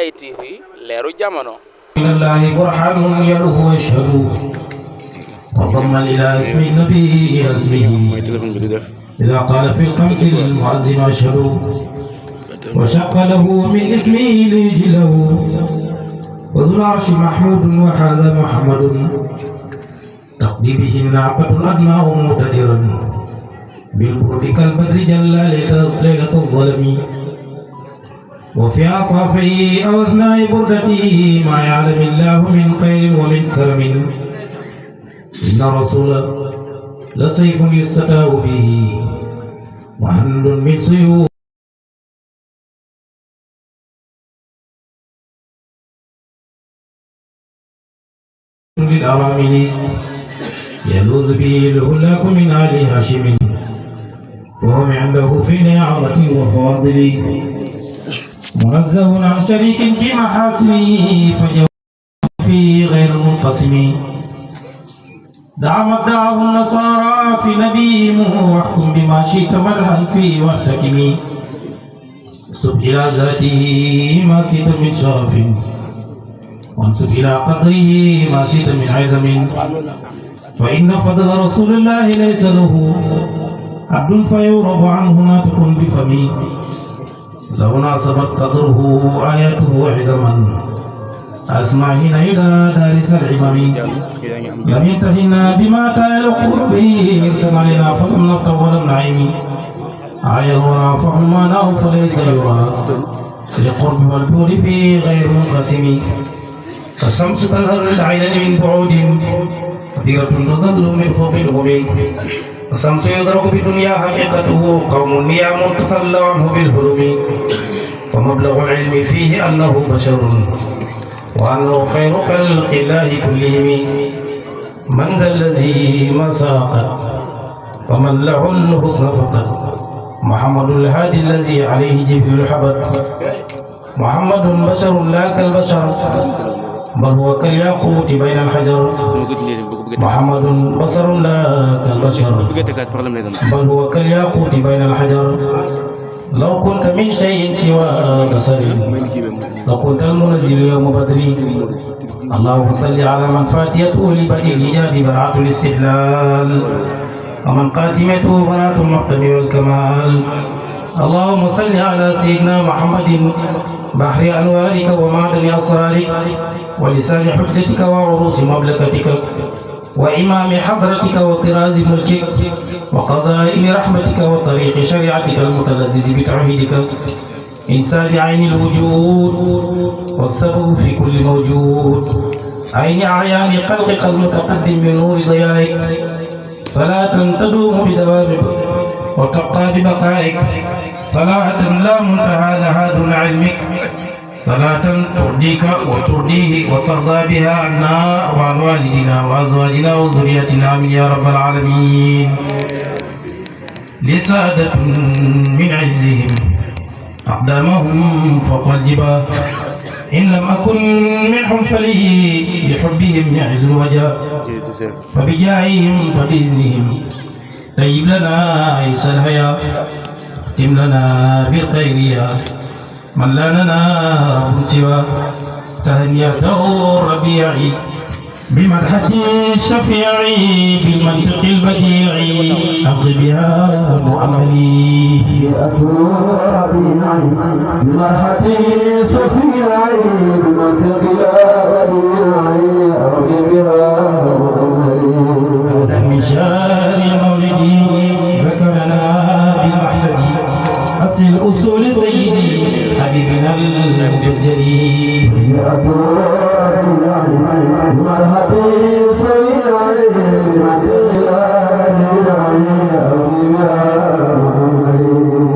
Ndiaye TV leeru jamono. lillahi burhanun yaluhu yashhadu وضم إلى اسم النبي إلى اسمه إذا قال في الخمس للمؤذن أشهد وشق له من اسمه ليجله وذو العرش محمود وهذا محمد تقضي به الناقة الأدنى مقتدرا بالبرد كالبدر جل ليلة الظلم وفي أطرافه أو أثناء بردته ما يعلم الله من خير ومن كرم إن الرسول لسيف يستتاب به وحمل من سيوف للأرامل يلوذ به الهلاك من آل هاشم وهم عنده في نعمة وفواضل منزه عن شريك في محاسنه فجواب فيه غير منقسم دع مبدعه النصارى في نبيهم واحكم بما شئت مدحا فيه واحتكم سب إلى ذاته ما شئت من شرف وانسب إلى قدره ما شئت من عزم فإن فضل رسول الله ليس له عبد فيورب عنه ناطق بفمي لو ناسبت قدره آياته عزما أسمعنا إلى دارس العمم لم ينتهنا بما تعلق به ارسم علينا فلم نبتغ ولم نعيم عاي الورى فهم معناه فليس يرى لقرب والبعد في غير منقسم الشمس تظهر للعين من بعود كثيرة تظل من فوق الغم الشمس يدرك بدنيا حقيقته قوم نيام تخلى عنه بالهرم ومبلغ العلم فيه أنه بشر وأنه خير خلق الله كلهم من ذا الذي ما ساقت فمن له الحسن فقط محمد الهادي الذي عليه جبريل حبت محمد بشر لا كالبشر بل هو كالياقوت بين الحجر محمد بشر لا كالبشر بل هو كالياقوت بين الحجر لو كنت من شيء سوى بصر لكنت المنزل يوم بدر اللهم صل على من فاتيته لبديل جاد براءة الاستحلال ومن قاتمته براءة المحتم والكمال اللهم صل على سيدنا محمد بحر أنوارك ومعدن أسرارك ولسان حجتك وعروس مملكتك وإمام حضرتك وطراز ملكك وقضائم رحمتك وطريق شريعتك المتلذذ بتوحيدك إنسان عين الوجود والسبب في كل موجود عين أعيان خلقك المتقدم من نور ضيائك صلاة تدوم بدوامك وتبقى ببقائك صلاة لا منتهى لها دون علمك صلاة ترضيك وترضيه وترضى بها عنا وعن والدنا وأزواجنا وذريتنا آمين يا رب العالمين لسادة من عزهم أقدامهم فوق الجبال إن لم أكن منهم فلي بحبهم يعز الوجه فبجاههم فبإذنهم طيب لنا عيسى الحياة اختم لنا بالخير يا من لا لنا رب سوى تهنئته الربيع بمدحة الشفيع بالمنطق البديع أقضي بها مؤملي بمدحة الشفيع بالمنطق البديع أقضي بها هذا من شان المولد ذكرنا بالمحتدي أصل الأصول سيدي حبيبنا المبجلي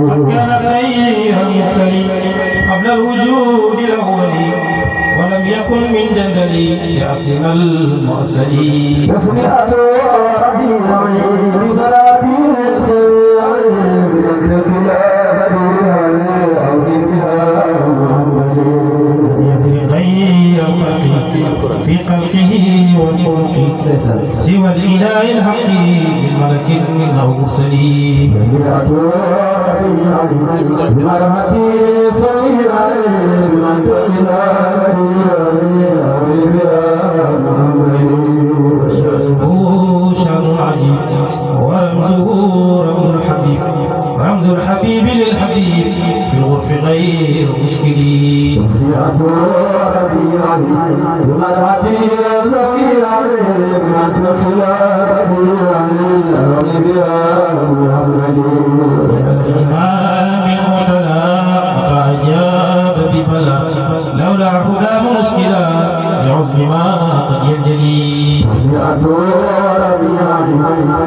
قد كان خير المرسلين قبل الوجود الأول ولم يكن من جندلي لأصلنا المؤسلين في خلقه والخلق سوى الإله الحق بالملك إنه مرسلين بمرحتي صغيرا بمن تقلا شان عجيب ورمزه رمز الحبيب رمز الحبيب للحبيب في الغرف غير مشكل بمرحتي صغيرا بمن تقلا الإمام المعتلى فأجاب ببلا لولا هدى مشكلة بعزم ما قد ينجلي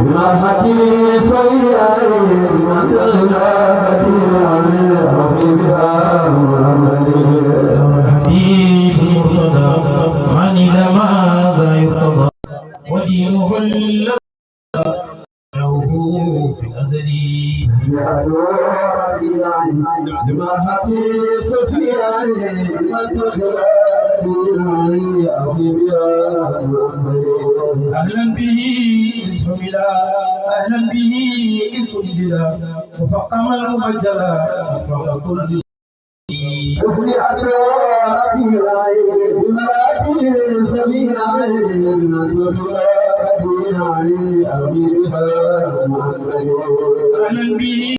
بمرحتي صغيرا بمن تقلا الحبيب المرتضى من إلى ماذا يرتضى ودينه الذي له في الأزل بمرحتي صغيرا بمن تقلا أهلا به إذ حملا أهلا به إذ أنزلا وفقم المبجلا وفق كل أهلا به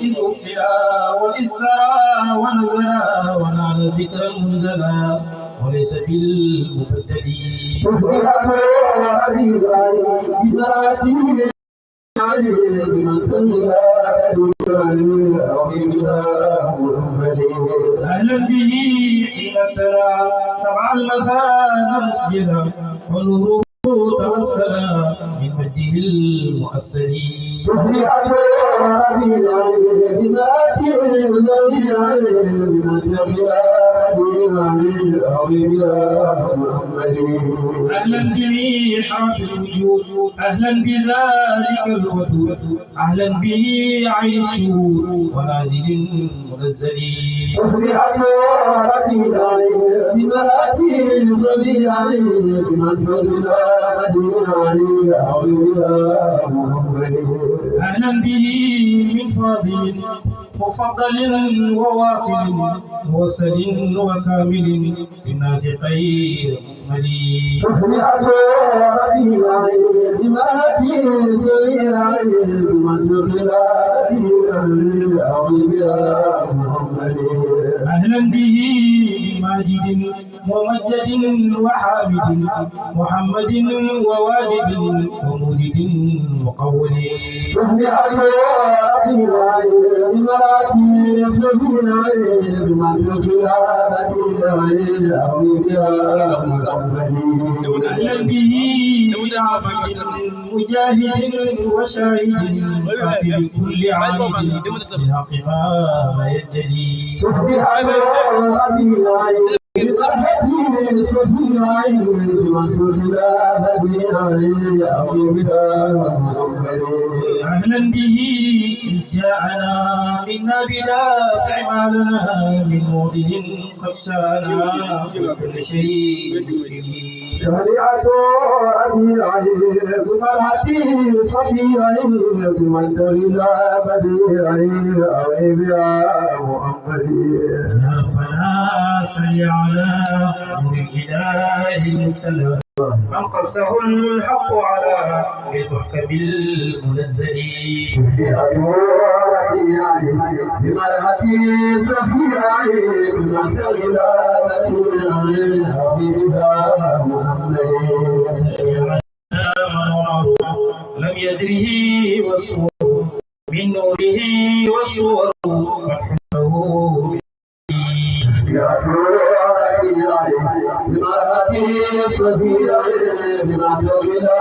إذ أرسلا وإذ سرى ونزلا ونال ذكرا منزلا وليس بالمبدل أهلا به حين ابتلى تبع المثانى مسجدا ونوره توسلا من مجده المؤسل أهلا به حرف الوجود أهلا بذلك الودود أهلا به عين الشهود ونازل منزل أهلا به من فاضل مفضل وواصل موصل وكامل للناس خير مليء أهلا به ماجد ومجد وحامد محمد وواجد وموجد مقول أهلا به عبد مجاهد وشاهد في كل عام بالحق ما يجري أهلا به إذ جاءنا منا بدافع ما لنا من موضع قد شانا كل شيء ربنا صل على نور الإله المبتلى من قصه الحق على بتحكم المنزل بمرحتي صفيرا بمن تغلى لم يدره والصور من نوره والصور مدحونه بمرحتي صفيرا بمن تغلى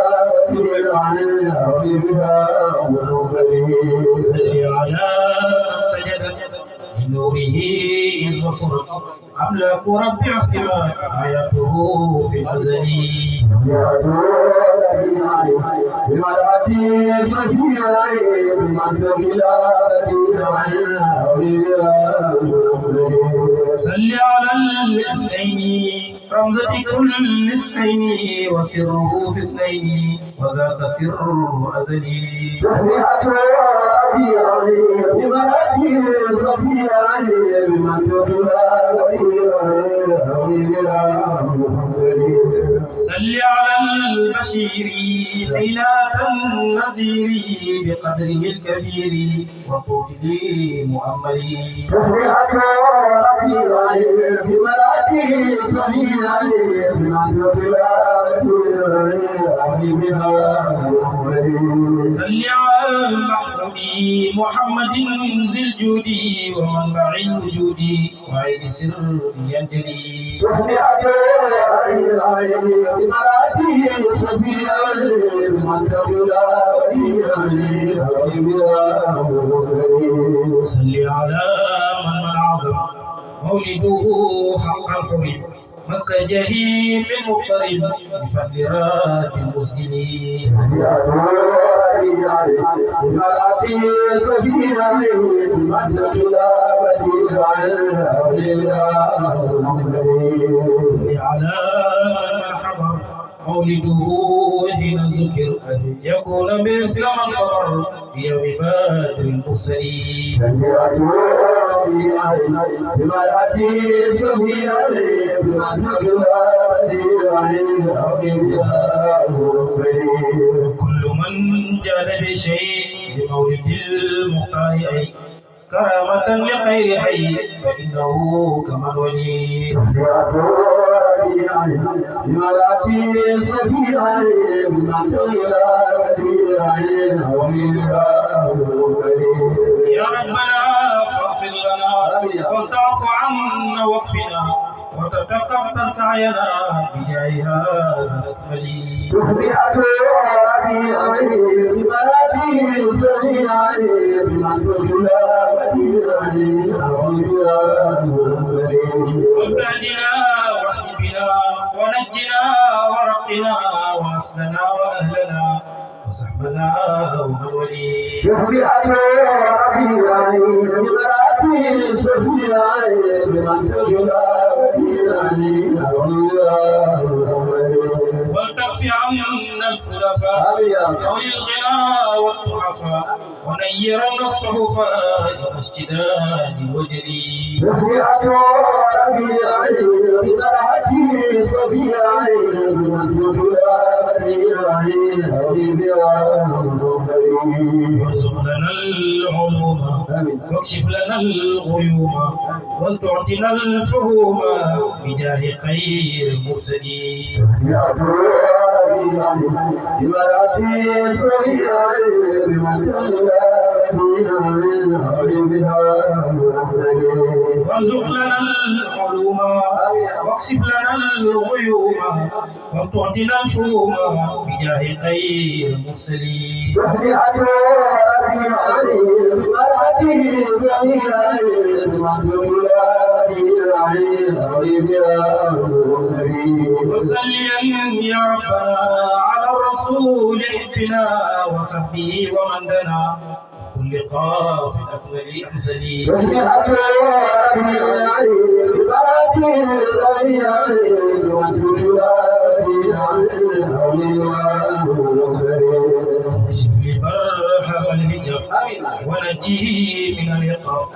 صل على سجد من نوره إذ بصرت أملاك رب احتمال آياته في الأزل بمرحتي صفيرا بمن تغلى صل على الاثنين رمزة كل اثنين وسره في اثنين وذاك سر أزلي صل على البشير حينات النذير بقدره الكبير وطوله مؤمري صل على المحمود محمد ذي الجود ومنبع الوجود وعيد سر ينجلي صل على من عظم مولده حق الحرم مس جهيم المضطرب بفضل رب المسجدين صل على من حضر مولده حين ذكر يكون مثل من صبر في يوم بدر المرسلين كل من جاد بشيء بمولد المختار أي كرامة لخير حي فإنه كما الولي يا ربنا فاغفر لنا وتعف عنا واكفنا وتتقبل سعينا بجاه هذا الأكمل وابتعدنا واحجبنا ونجنا ورقنا وأصلنا وأهلنا وصحبنا ومن ولي والتكفي عنا الكلفاء ذوي الغنى والضعفاء ونيرنا الصحفاء واشتداد وجلي وارزق لنا العلوم واكشف لنا الغيوم ولتعطنا الفهوم بجاه خير المرسلين وارزق لنا العلوم واكشف لنا الغيوم وتعطنا الفهوم بجاه خير المرسلين وصليا يا ربنا على الرسول حبنا وصحبه ومن دنا كل قاف أكمل أمثلي اكشف لي برحم الهجر ونجيه من العقاب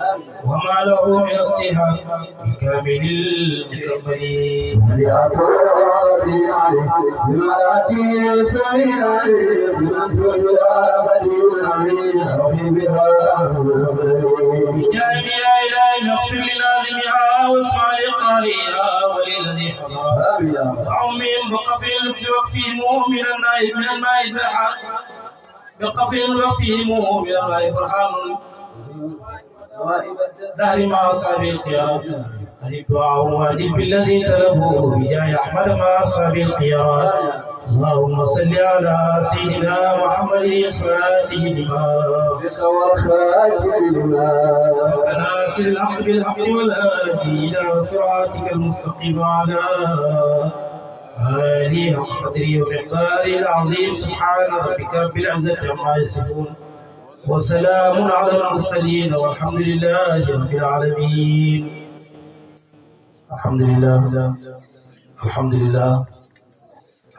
وما له من الصحاب بكامل المستقبلين بجانب يا إلهي اغفر لنازمها واسمع لقارئها وللذي حضر وعمهم بقفل وكفهم من النائب من الماء البحر بقفل وكفهم من الماء برهان دار مع أصحاب القيامة الدعاء واجب بالذي طلبوا بجاه أحمد مع أصحاب القيامة اللهم صل على سيدنا محمد الفاتح لما ناصر الحق بالحق والهادي إلى صراطك المستقيم على آله حق قدره ومقداره العظيم سبحان ربك رب العزة عما يصفون وسلام على المرسلين والحمد لله رب العالمين. الحمد لله الحمد لله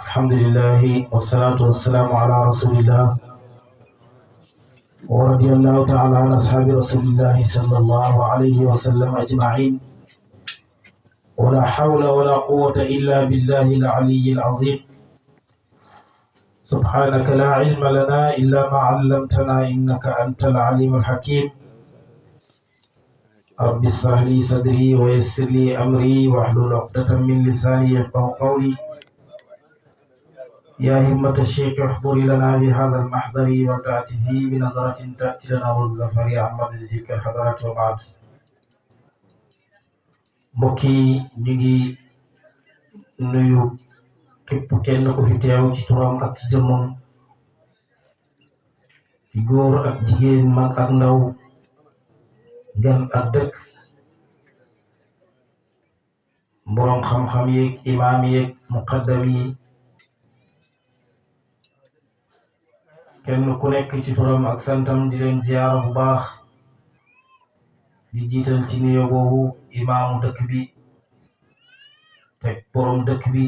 الحمد لله والصلاة والسلام على رسول الله ورضي الله تعالى عن أصحاب رسول الله صلى الله عليه وسلم أجمعين ولا حول ولا قوة إلا بالله العلي العظيم سبحانك لا علم لنا إلا ما علمتنا إنك أنت العليم الحكيم رب اشرح لي صدري ويسر لي أمري واحلل عقدة من لساني يفقهوا قولي يا همة الشيخ احضر لنا بهذا المحضر وتأته بنظرة تأتي لنا والظفر عن تلك الحضرات وبعد mbokki ñu ngi nuyu képp kenn ko fi teew ci turam ak ci jëmmam ci góor ak jigéen mag ak ndaw gan ak dëkk borom xam-xam yeeg imaam yeeg muqaddam yi kenn ku nekk ci turam ak santam di leen ziyaara bu baax di jiital ci nuyoo boobu imaamu dëkk bi teg borom dëkk bi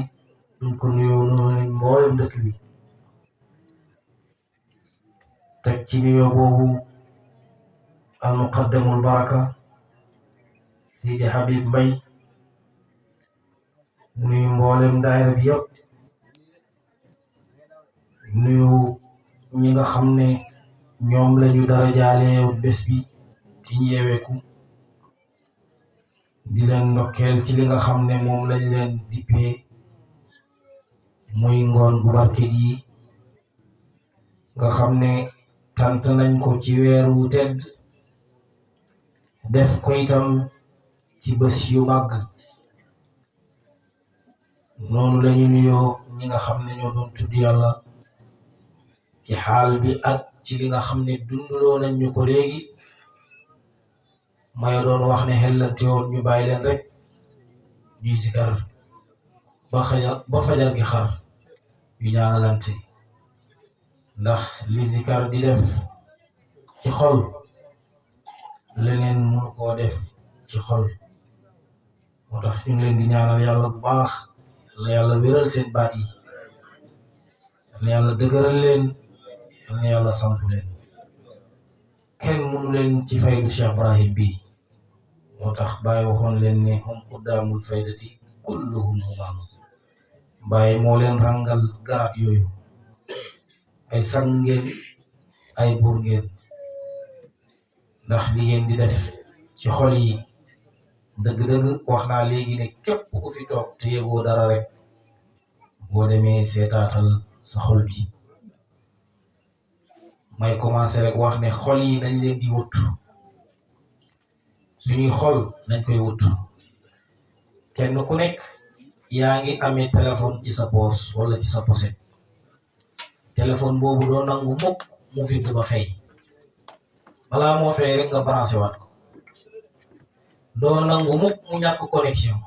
duñ ko nuyoo noonu mboolem dëkk bi teg ci nuyoo boobu al muqaddamul baraka Sidi Habib Mbay nuyu mboolem daayira bi yëpp nuyu ñi nga xam ne ñoom lañu dara jaale bés bi ci ñeeweeku di leen ndokkeel ci li nga xam ne moom lañ leen dippee muy ngoon gu barke gi nga xam ne tant nañ ko ci weeru tedd def ko itam ci bés yu màgg noonu lañu nuyoo ñi nga xam ne ñoo doon tudd yàlla ci xaal bi ak ci li nga xam ne dunduloo nañ ñu ko léegi maya doon wax ne xellante woon ñu bàyyi leen rek ñuy zikar ba fajar gi xar yu ñaanalante ndax li zikar di def ci xol leneen mënu koo def ci xol moo tax ñu ngi leen di ñaanal yàlla bu baax la yàlla wéral seen baat yi la yàlla dëgëral leen la yàlla samp leen kenn mënu leen ci faydu Cheikh Ibrahim bi moo tax Baye waxoon leen ne hum quddaamul faydati kulluhum humaam Baye moo leen rangal garaat yooyu ay sang ngeen ay buur ngeen ndax li ngeen di def ci xol yi dëgg-dëgg wax naa léegi ne képp ku fi toog te yëgoo dara rek boo demee seetaatal sa xol bi may commencé rek wax ne xol yi nañ leen di wut suñuy xol nañ koy wut kenn ku nekk yaa ngi amee téléphone ci sa poos wala ci sa poset téléphone boobu doo nangu mukk mu fi ba fay balaa moo fay rek nga branché waat ko doo nangu mukk mu ñàkk connexion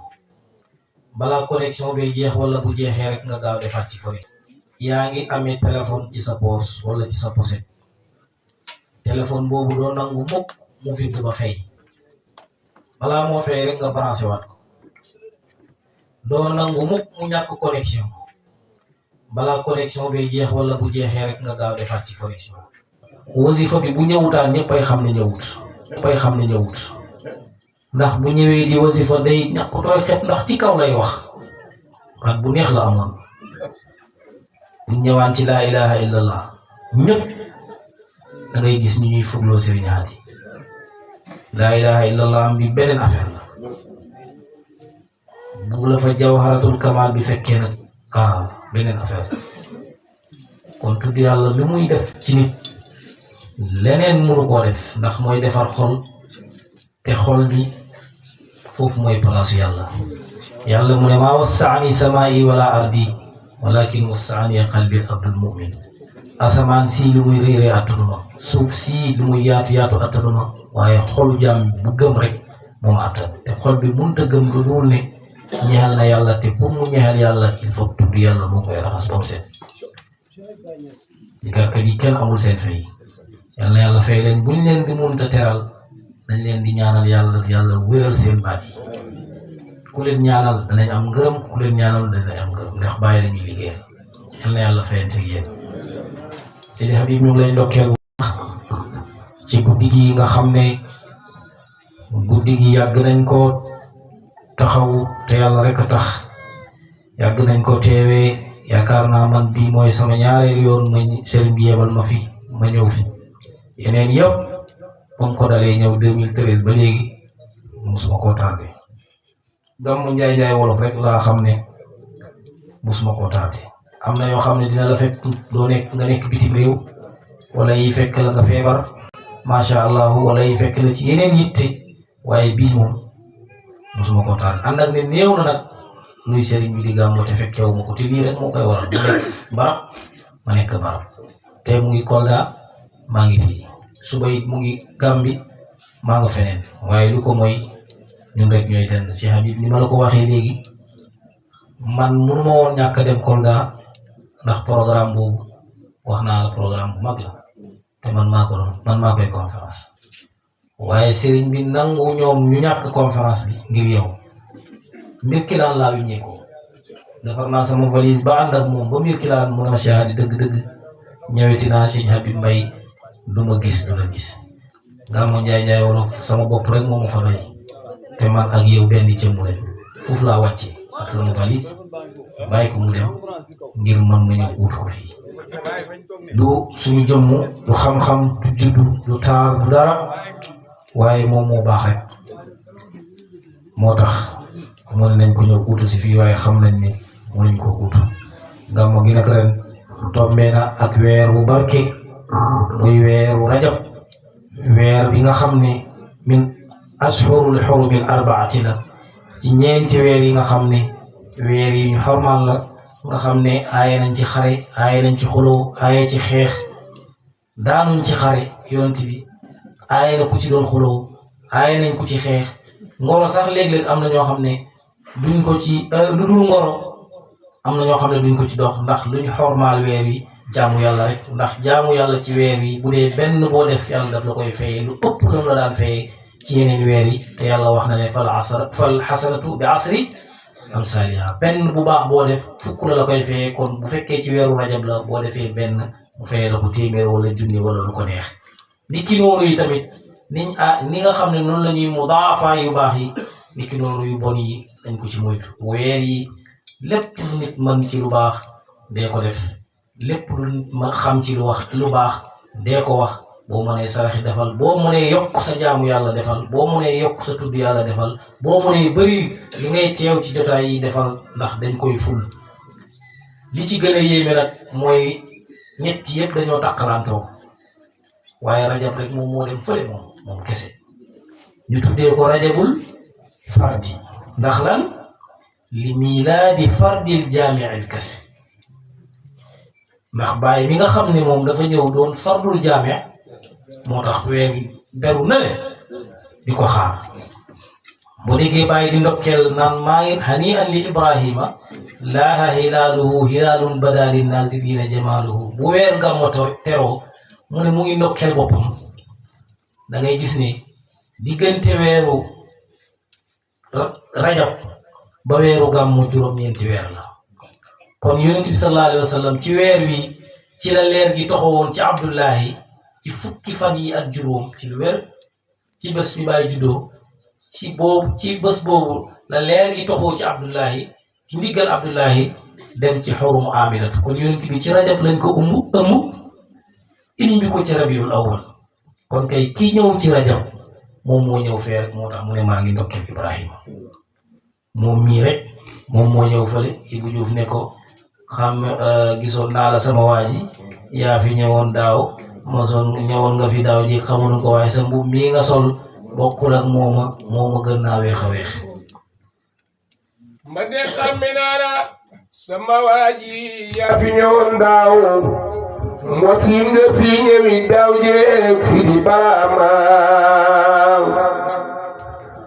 balaa connexion bay jeex wala bu jeexee rek nga gaaw defaat ci connexion yaa ngi amee téléphone ci sa poos wala ci sa poset téléphone boobu doo nangu mukk mu fi ba fay balaa moo fay rek nga branché waat ko doo nangu mukk mu ñàkk connexion balaa connexion bay jeex wala bu jeexee rek nga gaaw defaat ci connexion wasifa bi bu ñëwutaan ñëppay xam ne ñëwut ndax bu ñëwee di wasifa day ñàkk tooy xet ndax ci kaw lay wax at bu neex la amoon bu ñëwaan ci laa ilaha illallah ñëpp da ngay gis ni ñuy fugloo sëriñ Hadi laa ilaha illallah bi beneen affaire la bu la fa jawharatul kamal bi fekkee nag beneen affaire kon tudd yàlla li muy def ci nit leneen mënu koo def ndax mooy defar xol te xol bi foofu mooy palaasu yàlla mu ne maa wassaani samaa'i wala ardi walakin wassaani qalbi abdul mu'min asamaan si lu muy réeree attanuma suuf si lu muy yaatu attanuma waaye xolu jaam bu gëm rek moom attan te xol bi mënut a gëm lu dul ne ñeexal na yàlla te pour mu ñeexal yàlla il faut tudd yàlla moo koy raxas ba mu set dikarkat yi kenn amul seen fay yàlla fay leen buñ leen di mënut a teral dañ leen di ñaanal yàlla wéral seen baat yi ku leen ñaanal danañ am ngërëm ku leen ñaanal danañ am ngërëm ndax bàyyi la ñuy liggéeyal yal na yàlla fayante ak yéen Sidi Habib ñu ngi lay ndokkeel ci guddi gi nga xam ne guddi gi yàgg nañ ko taxaw te yàlla rek a tax yàgg nañ ko teewee yaakaar naa man bii mooy sama ñaareelu yoon ma sëriñ bi yebal ma fi ma ñëw fi yeneen yëpp moom ko dalee ñëw 2013 ba léegi musuma koo tardé gàmmu njaay njaay wolof rek laa xam ne musuma koo tardé am na yoo xam ne dina la fekk doo nekk nga nekk bitim réew wala yi fekk la nga feebar macha allah wala yi fekk la ci yeneen yitte waaye bii moom musuma koo tardé ànd ak ne néew na nag luy sëriñ bi di gàmmu te fekkewu ma ko te lii rek moo koy waral bu nekk barab ma nekk barab te mu ngi Kolda maa ngi fii suba it mu ngi Gàmbi maa nga feneen waaye lu ko mooy ñun rek ñooy den ci Habib ni ma la ko waxee léegi man mënu ma woon ñàkk dem Kolda ndax programme boobu wax naa la programme bu mag la te man maa koy conférence waaye sëriñ bi nangu ñoom ñu ñàkk conférence bi ngir yow mbir ki daan laa wiññee ko defar naa sama valise ba ànd ak moom ba mbir ki daan mun a siyaadi dëgg-dëgg ñëweti naa Sëñ Habib Mbaye du ma gis du la gis gàmmu njaay njaay wolof sama bopp rek moo ma fa doy te man ak yow benn jëmm lañ foofu laa wàcce ak sama valise bàyyi ko mu dem ngir mën ma ñëw ut ko fii du suñu jëmm du xam-xam du juddu du taar du dara waaye moom moo baax rek moo tax mën nañ ko ñëw utu si fii waaye xam nañ ni mënuñ ko utu gàmmu gi nag ren tombé na ak weer bu barke muy weeru rajab weer bi nga xam ne min ashhurul hurumil arbaati la ci ñeenti weer yi nga xam ne weer yi ñu xormal la nga xam ne aaye nañ ci xare aaye nañ ci xuloo aaye ci xeex daanuñ ci xare yonent bi aaye na ku ci doon xuloo aaye nañ ku ci xeex ngoro sax léeg-léeg am na ñoo xam ne duñ ko ci lu dul ngoro am na ñoo xam ne duñ ko ci dox ndax luñ xormaal weer wi jaamu yàlla rek ndax jaamu yàlla ci weer wi bu dee benn boo def yàlla daf la koy fayee lu ëpp loolu la daan fayee ci yeneen weer yi te yàlla wax na ne fal xasanatu bi asri amsaliha benn bu baax boo def fukk la koy fayee kon bu fekkee ci weeru rajab la boo defee benn mu fayee la ko téeméer wala junni wala lu ko neex ni ki noonu yi tamit ni nga xam ne noonu la ñuy mudaafa yu baax yi ni ki noonu yu bon yi dañ ko ci moytu weer yi lépp lu nit mën ci lu baax dee ko def lépp lu nit ma xam ci lu baax dee ko wax boo mënee saraxi defal boo mënee yokk sa jaamu yàlla defal boo mënee yokk sa tudd yàlla defal boo mënee bëri li ngay teew ci jotaay yi defal ndax dañ koy ful li ci gën a yéeme nag mooy ñetti yëpp dañoo takkalantoo waaye rajab rek moom moo dem fële moom kese ñu tuddee ko rajabul fardi ndax lan li miilaadi fardil jaami'il kese ndax bàyyi mi nga xam ne moom dafa ñëw doon fardul jaami' moo tax weer wi beru na le di ko xaar boo déggee bàyyi di ndokkeel naan maa ngi hani an li ibrahima laaha hilaaluhu hilaalun bada linnaaziriina jamaaluhu bu weer gàmmu teroo mu ne mu ngi ndokkeel boppam da ngay gis ne diggante weeru rajab ba weeru gàmmu juróom-ñeenti weer la kon yonent bi sallallahu alayhi wa sallam ci weer wi ci la leer gi toxawoon ci Abdullahi ci fukki fan yi ak juróom ci lu wér ci bés bi bàyyi juddoo ci bés boobu la leer gi toxoo ci Abdullahi ci ndiggal Abdullahi dem ci xurumu Aminatu kon yonent bi ci rajab lañ ko indi ko ci rabiul awwal kon kay ki ñëw ci rajab moom moo ñëw fee rek moo tax mu ne maa ngi ndokkeel Ibrahima moom mii rek moom moo ñëw fële Ibou Diouf ne ko xam gisoon naa la sama waa ji yaa fi ñëwoon daaw ñëwoon nga fi daaw ji xamuñu ko waaye sa mbubb mii nga sol bokkul ak mooma gën naa weex a weex ma de xammi naa la sama waa ji yaa fi ñëwoon daaw mosi nga fi ñëwi daaw jeeg fi di baraama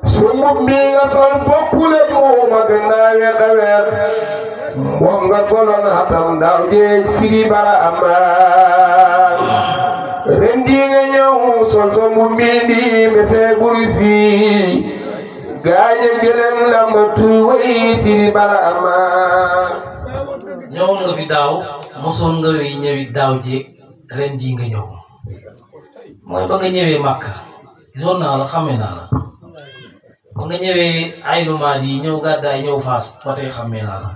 su mbubb mii nga sol bokkul ak mooma gën naa weex a weex moom nga soloon atam daaw jeeg fi di baraama ren di nga ñëw sol sa mbubb mii di mesee buris bi gaañe gëlëm lambatu way si di baraama ñëwoon nga fi daaw mosoon nga ñëwi daaw jéeg ren ji nga ñëw mooy ba nga ñëwee Makka gisoon naa la xamee naa la ba nga ñëwee Aynu Maadi ñëw gàddaay ñëw Faas ba tey xamee naa la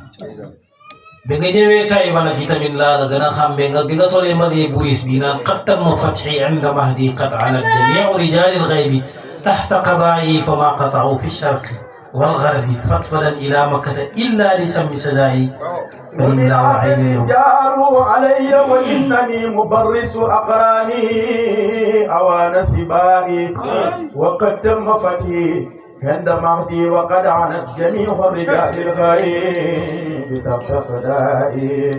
bi nga ñëwee Tayba nag itamit laa la gën a xàmmee nga bi nga solee masee buris bi naan qad tamma fathi inda mahdi qad anat jamiu rijalil ghaybi tahta qadaa'i fama qata'u fi sharqi wal gharbi fatfadan ila makkata illa li sammi sajaa'i فإلا وعيني جاروا علي وإنني مبرس أقراني أوان سبائي وقد تم فتحي عند مهدي وقد عنت جميع الرجال الغيب تقتدائي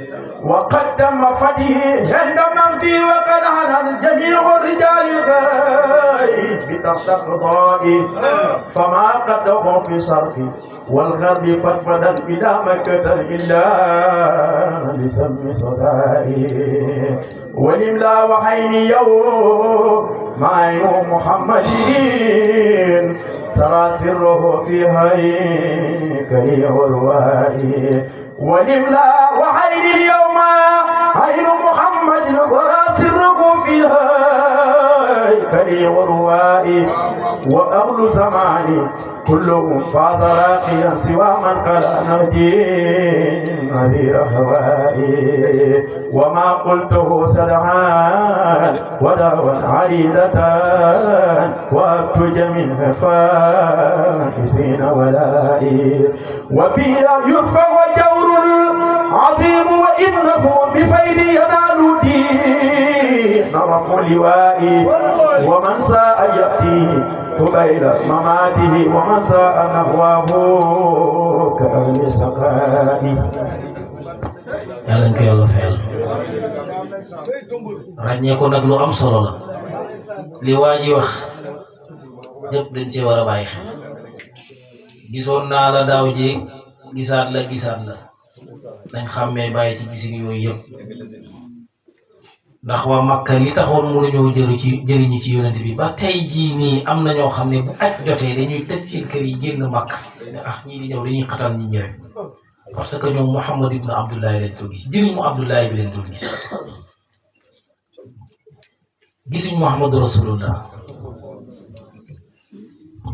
وقد تم فتحي عند مهدي وقد عنت جميع الرجال الغيب تقتدائي فما قدهم في شرقي والغرب فتفدا إلى مكة إلا لسم صدائي ولملا وحين يوم مع يوم محمد سرى سره في هيكلي والوائي ولملا وحين اليوم عين محمد سرى سره في هيكلي والوائي وأهل زماني كلهم فاز راقيا سوى من قال نهدي نذير هوائي وما قلته سدعان ودعوى عريضة وابتج من فاحسين ولائي وبها يرفع جور عظيم وإنه بفيد ينال دين رفع لوائي ومن ساء يأتيه قبيل مماته ومن ساء نهواه كأهل سقائي yàlla ñu ko yàlla fayal ràññee ko nag lu am solo la li waa ji wax ñëpp dañ cee war a bàyyi xel gisoon naa la daaw jéeg gisaat la dañ xàmmee bàyyi ci gisin yooyu yëpp ndax waa Makka li taxoon mënuñoo jëriñu ci yonent bi ba tey jii nii am na ñoo xam ne bu aj jotee dañuy tëj seen kër yi génn Makka ne ñii di ñëw dañuy xatal nit ñi rek parce que ñoom Muhammad ibn Abdullahi leen doon gis jëriñu Abdullahi bi leen doon gis gisuñ Muhammadu Rasulullah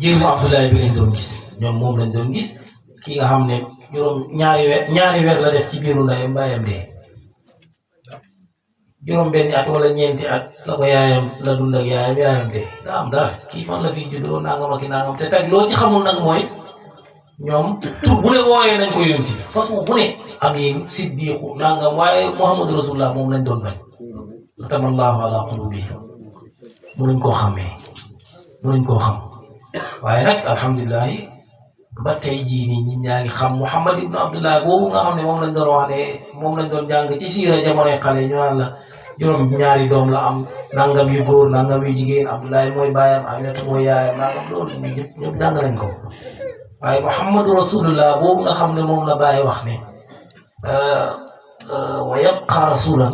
jëriñu Abdullahi bi leen doon gis ñoom moom lañ doon gis ki nga xam ne ñaari weer la def ci biiru ndeyam baayam dee juróom benni at wala ñeenti at la ko yaayam la dund ak yaayam de nga am dara kii fan la fi juddoo nangam ak nangam te teg loo ci xamul nag mooy ñoom tur bu ne wooyee nañ ko yonti façon bu ne Amin Siddiqu nangam waaye Muhammadu Rasulullah moom lañ doon bañ xatamallahu ala qulubihim mënuñ koo xamee mënuñ koo xam waaye nag alhamdulilah ba tey jii nii ñi ñaa ngi xam Muhammad ibn Abdullah boobu nga xam ne moom lañ doon wax ne moom lañ doon jàng ci siira jamonoy xale ñu naan la juróom ñaari doom la am nangam yu góor nangam yu jigéen Abdullahi mooy baayam Aminatu mooy yaayam nangam loolu ñëpp jàng nañ ko waaye Muhammadu Rasulullah boobu nga xam ne moom la Baay wax ne wa yabqa rasulan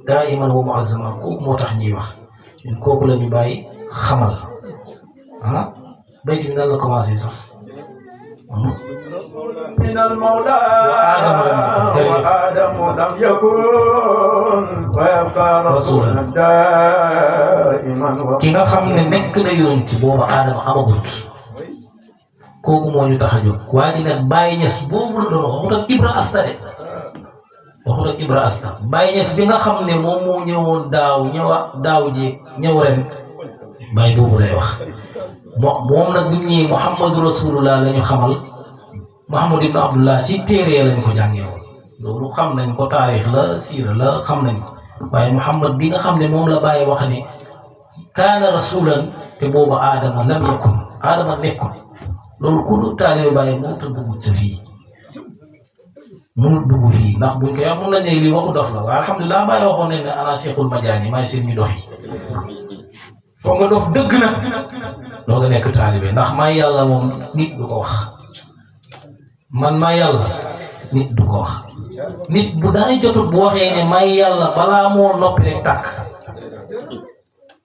daiman wa muazzaman kooku moo tax ñuy wax ñun kooku la ñu bàyyi xamal bayti bi nan la commencé sax من المولى وآدم لم يكن ويبقى رسولا دائما ki nga xam ne nekk na yonent booba Adama amagut kooku moo ñu tax a jóg waaye nag Baye Niass boobu la doon waxut ak Ibra Asta de waxut ak Ibra Asta Baye Niass bi nga xam ne moom moo ñëwoon daaw jéeg ñëw ren Baye boobu lay wax moom nag bi ñuy Muhammadu Rasulullah la ñu xamal Muhammad ibn Abdullah ci téere lañ ko jàngee woon loolu xam nañ ko taarix la siira la xam nañ ko waaye Muhammad bi nga xam ne moom la Baye wax ne kaana rasulan te booba Adama lam yakun Adama nekkul loolu ku lu taalibe Baye mënut a dugg sa fii mënut dugg fii ndax buñ koy wax mun nañ ne lii waxu dof la waaye alhamdulilah Baye waxoon nañ ne ana Cheikhul Madiani maay seen ñu dof yi foog nga dof dëgg nag doo nga nekk taalibe ndax may yàlla moom nit du ko wax man may yàlla nit du ko wax nit bu dara jotut bu waxee ne may yàlla balaa moo noppi rek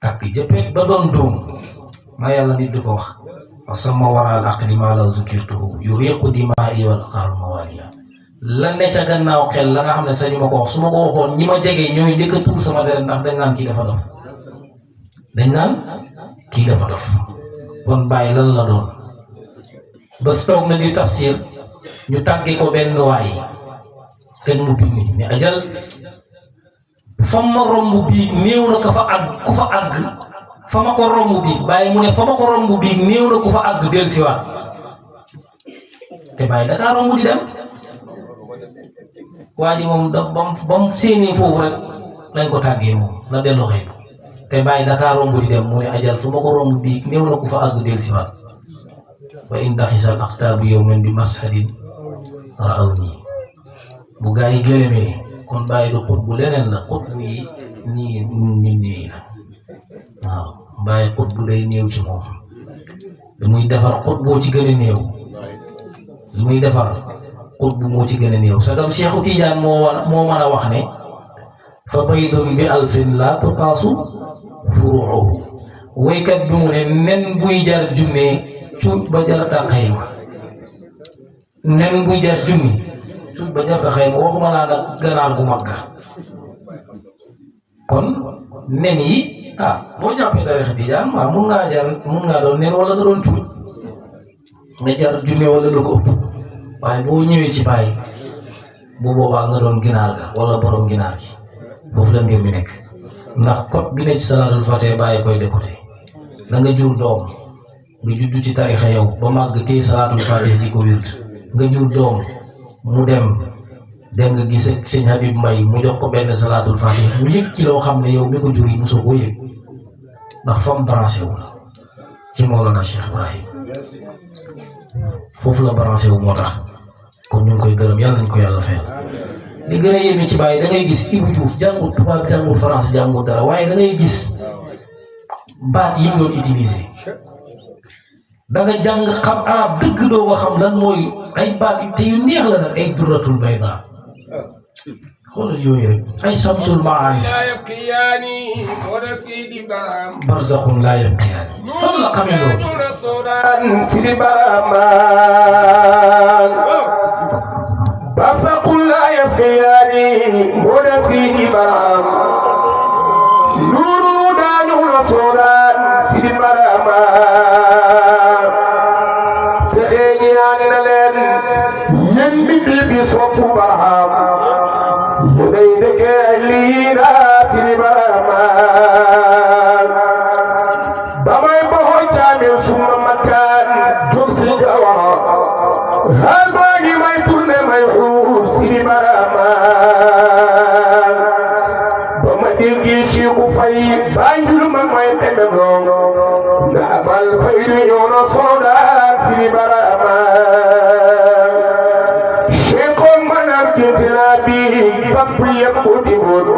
takk jëppet ba doon doom may yàlla nit du ko wax asama waral aqli ma la zukirtuhu yuriqu dimaa'i wal aqaru mawaliya la ne ca gannaaw xel la nga xam ne sañu ma ko wax su ma ko waxoon ñi ma jege ñooy njëkk a tuur sama deret ndax dañ naan kii dafa dof dañ naan kii dafa dof kon bàyyi lan la doon bés toog na di tafsir ñu tàggee ko benn waay kenn mu bind mais ajal fa ma romb bii néew na ku fa àgg fa ma ko romb bii bàyyi mu ne fa ma ko romb bii néew na ku fa àgg dellusiwaat te bàyyi Dakar romb di dem waa ji moom da bam séenee foofu rek lañ ko tàggee moom la dellu xëy te bàyyi Dakar romb di dem mu ne ajal fu ma ko romb bii néew na ku fa àgg dellusiwaat wa in daxisal aqtaabu yawman bi mashadin raaw nii bu gaa yi gëlëmee kon bàyyi du xut bu leneen la xut bu yi nii la waaw bàyyi xut bu day néew ci moom li muy defar xut boo ci gën a néew li muy defar xut bu moo ci gën a néew sagam Cheikhu Tidiane moo mën a wax ne fa baydun bi alfin la tuqaasu furuuhu waykat bi mu ne nen buy jar junne cuuj ba jar xayma nen buy jar junni cuuj ba jar xayma waxuma laa nag ganaar gu mag kon nen yi boo jàppee tarixa Tijaan waaw mun ngaa doon nen wala nga doon cuuj nga jar junne wala lu ko ëpp waaye boo ñëwee ci bàyyi bu boobaa nga doon ginaar ga wala borom ginaar gi foofu la mbir mi nekk ndax code bi ne ci salaatul fatee bàyyi koy décoté da nga jur doom nga juddu ci tarixa yow ba màgg téye salaatul fatee di ko wird nga jur doom mu dem nga gis ak sëñ Habib Mbaye mu jox ko benn salaatul fatee mu yëg ci loo xam ne yow mi ko jur yi mosoo koo yëg ndax fam branché wu ci Mawlana Cheikh Ibrahim foofu la branché wu moo tax kon ñu ngi koy gërëm yàlla nañ ko yàlla fayal li gën a yéeme ci bàyyi da ngay gis Ibou Diouf jàngul tubaab jàngul France jàngul dara waaye da ngay gis baat yi mu doon utiliser da nga jàng xam arab dëgg doo ko xam lan mooy ay baat yu te yu neex la nag ay duratul bayda xoolal yooyu rek ay samsul maarif barzaqun laa yabqiyaani fan la xamee loolu sidi baraman barzaqun laa yabqiyaani wala sidi baram nuru dañu la soodaan sidi baraman sexe ñaan na leen yéen bi bi soppu baraham day dëkke lii naa sidi baraman damay boxo caamil suma makkaan jóg si jawara hal baa ngi may tourné may xuur sidi baraman ba ma déggi Cheikhu Fay Banjul ma may teme doom na abal fay du ñëw na soodaan sidi baraman Cheikhoon man ar géntina bi bapp yëpp di woon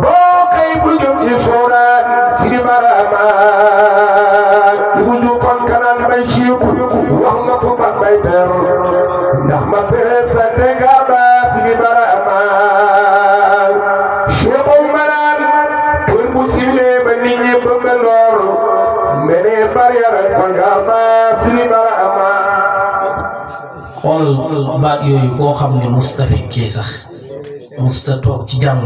boo kay bu jëm ci soodaan sidi baraman bu ñu kon kanaan bay Cheikhu wax nga ko ban bay ter ndax ma peesa dega ba sidi baraman Cheikhoon manaan pour bu siwlee ba nit ñi bëgg lool mene barrière ko nga ba sidi baraman xool baat yooyu koo xam ne musta fekkee sax musta toog ci jàng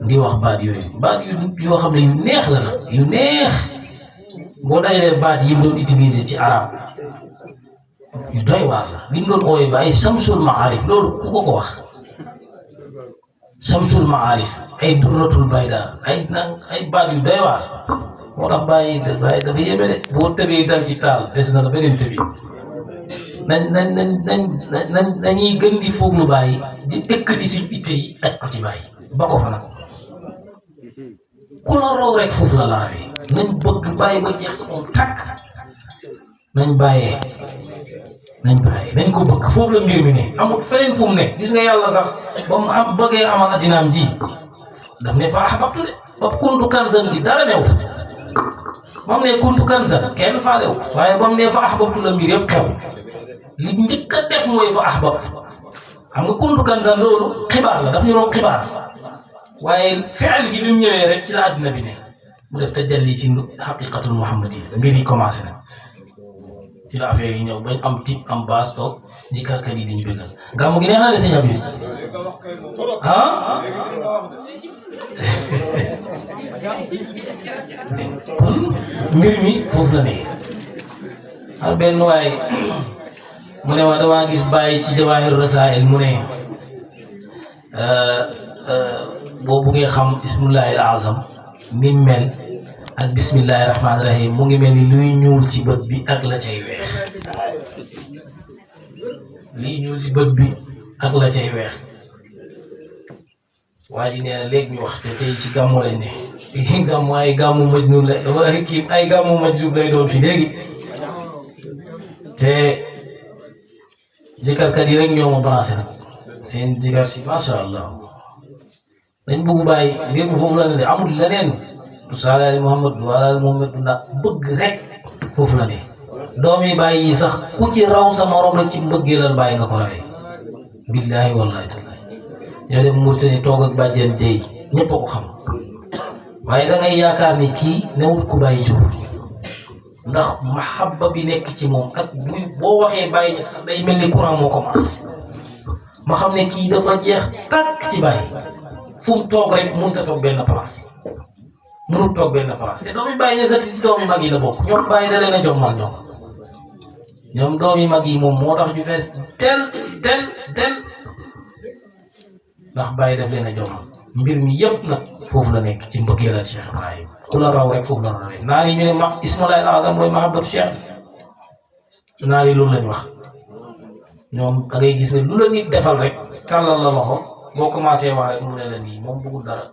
di wax baat yooyu baat yoo xam ne yu neex la nag yu neex boo dajalee baat yi mu doon utiliser ci arab yu doy waar la li mu doon ooyee ba ay samsul maarif loolu ku ko wax samsul maarif ay durratul bayda ay baat yu doy waar moo tax bàyyi dafa yéeme de boo tëbee dal ci taal des na la beneen tëbi nañuy gën di foog lu bàyyi di ëkkati suñ itte yi aj ko ci bàyyi ba ko fa nag ku la raw rek foofu la laawee nañ bëgg bàyyi ba jeex moom tàkk nañ bàyyee nañ ko bëgg foofu la mbir mi ne amul feneen fu mu ne gis nga yàlla sax ba mu am bëggee amal addinaam ji daf ne fa ahbabtu de ba kuntu kanzan bi dara new fa ba mu ne kuntu kanzan kenn faalew waaye ba mu ne fa ahbabtu la mbir yëpp xew li njëkk a def mooy fa ahbabtu xam nga kuntu kanzan loolu xibaar la daf ñu doon xibaar waaye fi'il gi bi mu ñëwee rek ci la àddina bi ne mu def tajalli ci haqiqatul muhammadiyya mbir yi commencé na ci la affaire yi ñëw bañ am tip am baas toog di karkat yi di ñu bëggal gàmmu gi neex na de sëñ Abib ah kon mbir mi foofu la ne ak benn waay mu ne ma damaa gis bàyyi ci Jawaahir Rasaa'il mu ne boo buggee xam ismullahil azam ni mel ak bismillahi rahmaani rahim mu ngi mel ni luy ñuul ci bët bi ak la cay weex luy ñuul ci bët bi ak la cay weex waa ji nee na léegi ñu wax te tey ci gàmmu lañ ne gàmmu ay gàmmu majnun la kii ay gàmmu majnun lay doon fi léegi te jikarkat yi rek ñoo ma branché nag seen jikar si macha allah dañ bëgg bàyyi mbir mi foofu la ne de amul leneen du saalaali Muhammad du walaali Muhammad du ndax bëgg rek foofu la ne doom yi bàyyi yi sax ku ci raw sa morom rek ci mbëggeelal bàyyi nga ko rawee billaahi wallaahi tallaahi ñoo dem Mauritanie toog ak bàjjen Jéy ñëpp a ko xam waaye da ngay yaakaar ni kii newut ku bàyyi jur ndax mahabba bi nekk ci moom ak boo waxee bàyyi sax day mel ni courant moo commencé ma xam ne kii dafa jeex tàkk ci bàyyi fu mu toog rek mënut a toog benn place mënut toog benn place te doomi bàyyi ne sa ci doomi mag yi la bokk ñoom bàyyi da leen a jommal ñoom doomi mag yi moom moo tax ñu fees tel ndax bàyyi daf leen a jommal mbir mi yëpp nag foofu la nekk ci mbëggeel ak Cheikh Ibrahim ku la raw rek foofu la rawee naar yi ñu ne ismullahil azam mooy mahabbatu Cheikh naar yi loolu lañ wax ñoom da ngay gis ne lu la nit defal rek tàllal la loxo boo commencé wax rek mu ne la nii moom bëggul dara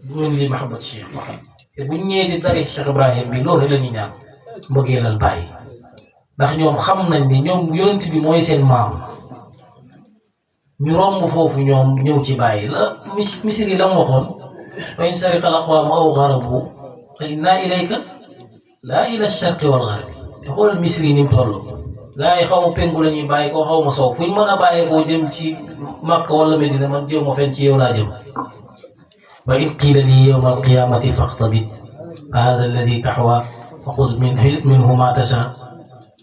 bu mel ni mahabbatu Cheikh waxee te buñ ñëwee di dari Cheikh Ibrahim bi loolu rek la ñuy ñaan mbëggeelal bàyyi ndax ñoom xam nañ ni ñoom yonent bi mooy seen maam ñu romb foofu ñoom ñëw ci bàyyi la misiri la mu waxoon wa in sariqa al aqwaamu aw garabu fa inna ilayka laa ila sharqi wal garbi te xoolal misiri ni mu toll gaa yi xaw ma penku la ñuy bàyyi koo xaw ma sow fuñ mën a bàyyee koo jëm ci Makka wala Medina man jéem ma fenn ci yow laa jëm wa in qiila lii yawma alqiyamati faqtabid hada alladi taxwa fa xuz minhu ma tasha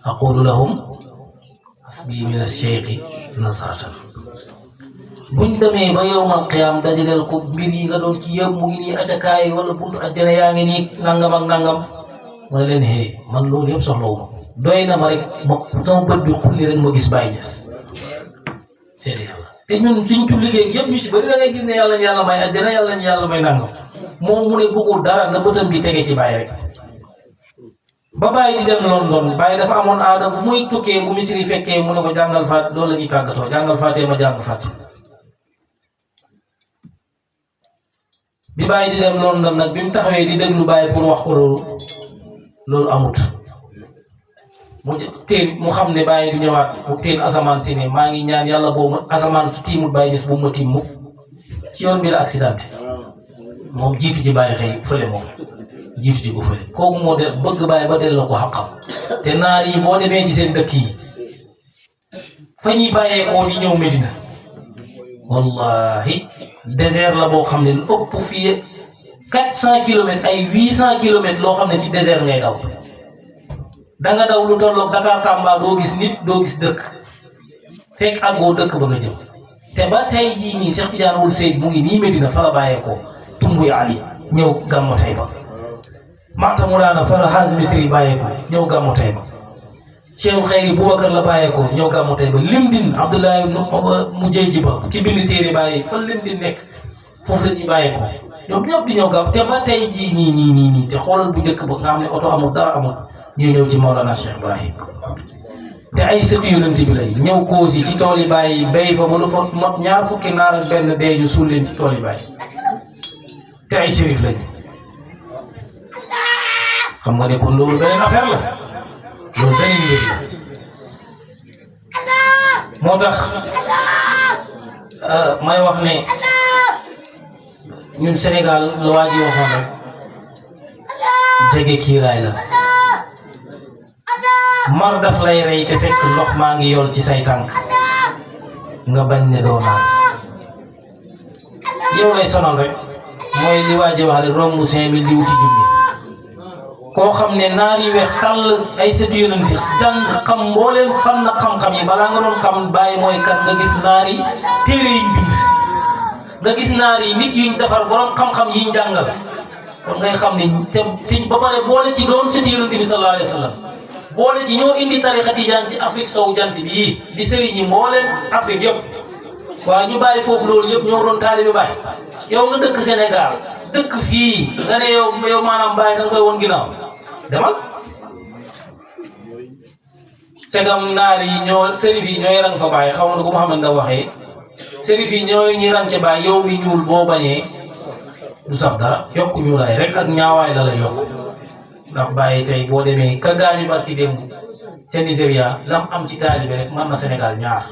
aqulu lahum hasbi min alcheikhi nasratan buñ demee ba yawmal qiyaam dajaleel ko mbir yi nga doon ci yëpp mu ngi nii acakaay wala buntu àjjana yaa ngi nii nangam ak nangam ma ne leen hee man loolu yëpp soxlawuma doy na ma rek ma sama bët bi xulli rek ma gis Baye Niass seede yàlla te ñun suñ ci liggéey yëpp ñu ci bëri da ngay gis ne yàlla ñu yàlla may àjjana yàlla ñu yàlla may nangam moom mu ne bëggul dara na bëtam bi tege ci Baye rek ba Baye di dem London Baye dafa amoon aada fu muy tukkee bu misiri fekkee mu ne ko jàngal faat loolu la ñuy tàggatoo jàngal faatee ma jàng faat bi Baye di dem London nag bi mu taxawee di déglu Baye pour wax ko loolu amut mu teen mu xam ne Baye du ñëwaat mu teen asamaan si ne maa ngi ñaan yàlla boobu asamaan su tiimut Baye Niass bu ma tiim mukk ci yoon bi la accidenté moom jiitu ji Baye xëy fële moom jiitu ji ko fële kooku moo def bëgg Baye ba delloo ko xam-xam te naar yi boo demee ci seen dëkk yi fa ñuy bàyyeekoo di ñëw Medina wallahi désert la boo xam ne lu ëpp fii 400 kilomètres ay 800 kilomètres loo xam ne ci désert ngay daw da nga daw lu tolloog Dakar Tamba doo gis nit doo gis dëkk fekk àggoo dëkk ba nga jëm te ba tey jii nii Cheikh Tidiane Wul Seyd mu ngi nii Medina fa la bàyyeekoo Tumbuy Ali ñëw gàmmu Tayba Mata Mulaana fa la Haaz Misri bàyyeekoo ñëw gàmmu Tayba Cheikh Xayri Boubacar la bàyyeekoo ñëw gàmmu Tayba Limdin Abdoulaye mu jëy ji ba ki bind téere bàyyi fan Limdin nekk foofu la ñuy bàyyeekoo ñoom ñëpp di ñëw gàmm te ba tey jii nii te xoolal bu njëkk ba nga xam ne oto amul dara amul ñu ñëw ci Mawlana Cheikh Ibrahim te ay sëtu yonent bi lañ ñëw Koosi ci tool yi bàyyi béy fa mënu fa mot ñaar fukki naar ak benn dee ñu suul leen ci tool yi bàyyi te ay shérif lañ xam nga ne kon loolu beneen affaire la loolu beneen mbir la moo tax may wax ne ñun Sénégal la waa ji waxoon rek jege kiiraay la mar daf lay rey te fekk ndox maa ngi yor ci say tànk nga bañ ne doo naan yow lay sonal rek mooy li waa ji wax rek romb 5000 di wuti junni koo xam ne naar yi weex tàll ay sëtu yonent jàng xam mbooleem fànn xam-xam yi balaa nga doon xam Baay mooy kan nga gis naar yi téere yiñ bind nga gis naar yi nit yuñ defar borom xam-xam yiñ jàngal kon ngay xam ne te ba pare boole ci doon sëtu yonent bi sallallahu alayhi wa sallam boole ci ñoo indi tarixa tijaan ci Afrique sowu jant bi yii di sëriñ yi mbooleem Afrique yëpp waaw ñu bàyyi foofu loolu yëpp ñoo doon taalibe Baay yow nga dëkk Sénégal dëkk fii nga ne yow maanaam Baay da nga koy woon ginnaaw demal segam naar yi ñoo sërif yi ñooy rang fa Baay xaw ma ko Mouhamed nga waxee sërif yi ñooy ñi rang ca Baay yow mi ñuul boo bañee du sax dara yokk ñuulaay rek ak ñaawaay la lay yokk ndax Baay tey boo demee ka gaañu barki démb ca Nigéria lam am ci taalibe rek mën na Sénégal ñaar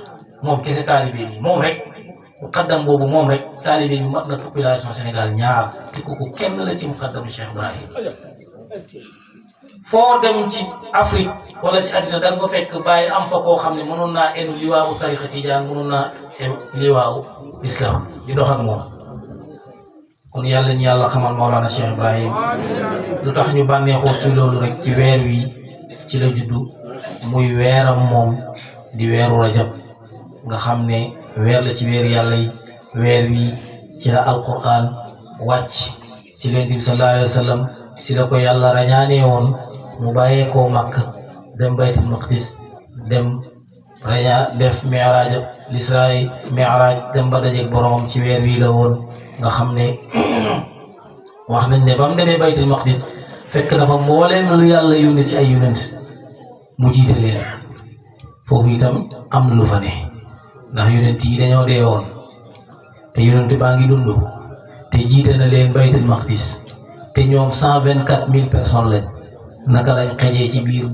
moom kese taalibe bi moom rek muqaddam boobu moom rek taalibe bi mat na population Sénégal ñaar te kooku kenn la ci muqaddamu Cheikh Ibrahim foo dem ci Afrique wala ci àddina da nga ko fekk Baay am fa koo xam ne mënoon naa enu liwaawu tariqa tijaan mënoon naa enu liwaawu islam di dox ak moom kon yàlla ñu yàlla xamal Mawlana Cheikh Ibrahim lu tax ñu bànneexoo ci loolu rek ci weer wi ci la juddu muy weeram moom di weeru rajab nga xam ne weer la ci weer yàlla yi weer wi ci la alquran wàcc ci Yonent bi sallallahu alayhi wa sallam ci la ko yàlla rañaanee woon mu bàyyee koo Makka dem baytul maqdis dem rañaa def mi'raaj l'Israa mi'raaj dem ba dajeeg boromam ci weer wi la woon nga xam ne wax nañ ne ba mu demee baytul maqdis fekk na fa mbooleem lu yàlla yónnee ci ay yonent mu jiite leen foofu itam am na lu fa ne ndax yonent yi dañoo dee woon te yonent baa ngi dund te jiite na leen baytul maqdis te ñoom 124,000 personnes lañ naka lañ xejee ci biir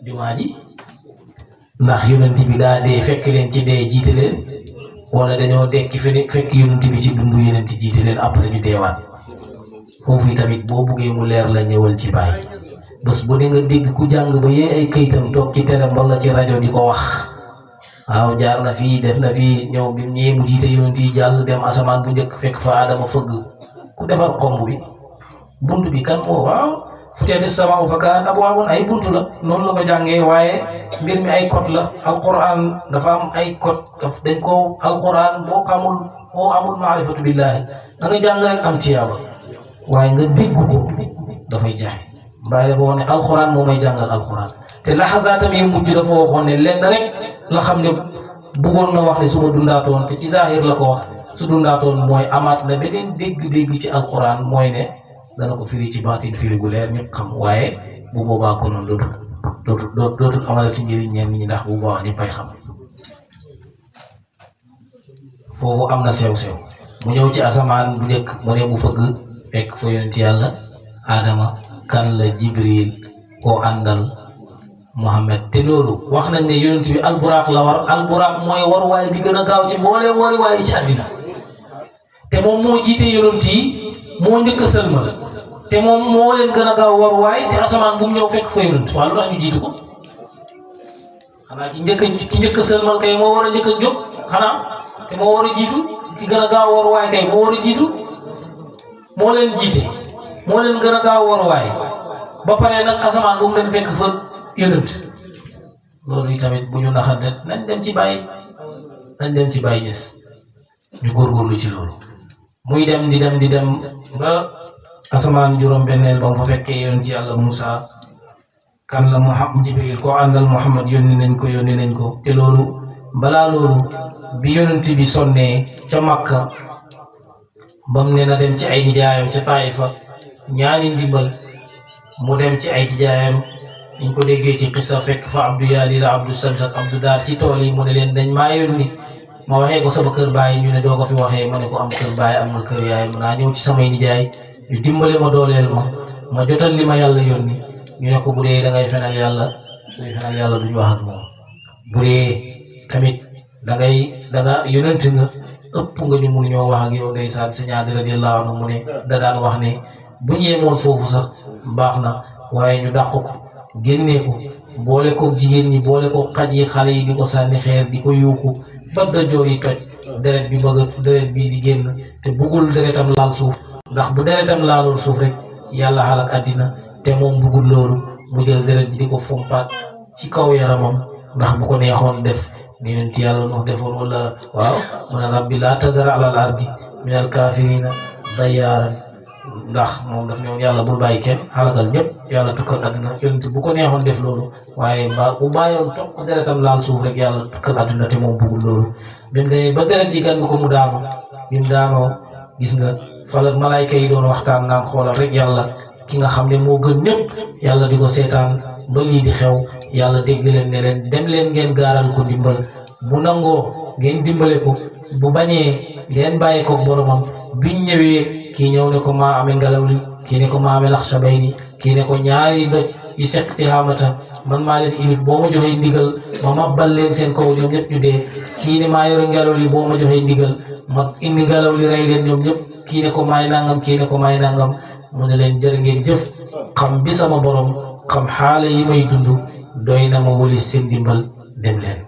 jumaa ji ndax yonent bi daa dee fekk leen ci dee jiite leen wala dañoo dekki fekk yonent bi ci dund yonent jiite leen après ñu deewaat foofu tamit boo buggee mu leer la ñëwal ci Baay bés bu ne nga dégg ku jàng ba yee ay këyitam toog ci télé wala ci rajo di ko wax waaw jaar na fii def na fii ñëw bi ñëwee mu jiite yonent yi jàll dem asamaan bu njëkk fekk fa Adama fëgg ku defar xomb bi bunt bi kan moo waaw futiyati samaaءu fa kaanat abwaaban ay bunt la noonu la ko jàngee waaye mbir mi ay code la alquran dafa am ay code dañ ko alquran boo amul maarifatu billahi da nga jàng rek am tiyaaba waaye nga dégg ko dafay jaxe Baay dafa wax ne alquran moo may jàngal alquran te laxasaatam yi mujj dafa waxoon ne lenn rek la xam ne bëggoon na wax ne su ma dundaatoon te ci zahir la ko wax su dundaatoon mooy amaat na beneen dégg-dégg ci alquran mooy ne dana ko firi ci baatin firi gu leer ñëpp xam waaye bu boobaa ko noonu dootul amalati njëriñ ñenn ñi ndax bu boobaa ñëppay xam foofu am na sew-sew mu ñëw ci asamaan bu njëkk mu ne mu fëgg fekk fa yonent yàlla Adama kan la Jibril koo àndal Muhammad te loolu wax nañ ne yonent bi alburaaq la war alburaaq mooy waruwaay bi gën a gaaw ci mbooleem waruwaay yi ci àddina te moom moo jiite yonent yi moo njëkk a sëlmal te moom moo leen gën a gaaw waruwaay te asamaan bu mu ñëw fekk fa yonent waaye lu tax ñu jiitu ko xanaa ki njëkk a sëlmal kay moo war a njëkk a jóg xanaa te moo war a jiitu ki gën a gaaw waruwaay kay moo war a jiitu moo leen jiite moo leen gën a gaaw waruwaay ba pare nag asamaan bu mu leen fekk fa yonent loolu yi tamit bu ñu naxante nañ dem ci Baay Ñas ñu góorgóorlu ci loolu muy dem di dem ba asamaan juróom-benneel ba mu fa fekkee yonent yàlla Muusa kan la Muhammad Jibril koo àndal Muhammad yónni nañ ko te loolu balaa loolu bi yonent bi sonnee ca Makka bam ne na dem ci ay nijaayam ca Taifa ñaani ndimbal mu dem ci ay nijaayam ñu ko déggee ci xissa fekk fa Abdou Yaali la Abdou Samsak Abdou Daar ci tool yi mu ne leen dañ maa yónni ma waxee ko sama kër baay ñu ne doo ko fi waxee ma ne ko am kër baay am nga kër yaay naa ñëw ci samay nijaay ñu dimbale ma dooleel ma jotal li ma yàlla yónni ñu ne ko bu dee da ngay fenal yàlla suy fenal yàlla duñu wax ak moom bu dee tamit da nga yonent nga ëpp nga ñu mun ñoo wax ak yow ndeysaan Sëñ Adi radiyallahu anhu mu ne da daan wax ne bu ñu yemoon foofu sax baax na waaye ñu dàq ko génnee ko boole ko jigéen ñi boole ko xaj yi xale yi di ko sànni xeer di ko yuuxu ba dajoor yi toj deret bi di génn te buggul deretam laal suuf ndax bu deretam laaloon suuf rek yàlla xalak àddina te moom bëggul loolu mu jël deret ji di ko fompaat ci kaw yaramam ndax bu ko neexoon def ni yonent yàlla Nuux defoon wala waaw mu ne rabbi laa tazar ala al ardi min al kaafirina dayyaaran ndax moom daf ñëwoon yàlla bul bàyyi kenn xalakal ñëpp yàlla tukkal àdduna yonent bu ko neexoon def loolu waaye bu bàyyoon toq deretam laal suuf rek yàlla tukkal àdduna te moom bëggul loolu bi mu demee ba deret ji gan ko mu daanu bi mu daanoo gis nga fala malaayka yi doon waxtaan naan xoolal rek yàlla ki nga xam ne moo gën ñëpp yàlla di ko seetaan ba lii di xew yàlla dégg leen ne leen dem leen ngeen gaaral ko dimbal bu nangoo ngeen dimbale ko bu bañee ngeen bàyyi ko boromam biñ ñëwee kii ñëw ne ko maa amee ngelaw li kii ne ko maa amee lax sabayni kii ne ko ñaari doj yi seq ti xaamata man maa leen ilif boo ma joxee ndigal ma mabbal leen seen kaw ñoom ñëpp ñu dee kii ne maa yore ngelaw li boo ma joxee ndigal ma indi ngelaw li rey leen ñoom ñëpp kii ne ko maay nangam kii ne ko maay nangam mu ne leen jërë ngeen jëf xam bi sama borom xam xaala yi may dund doy na ma wali seen dimbal dem leen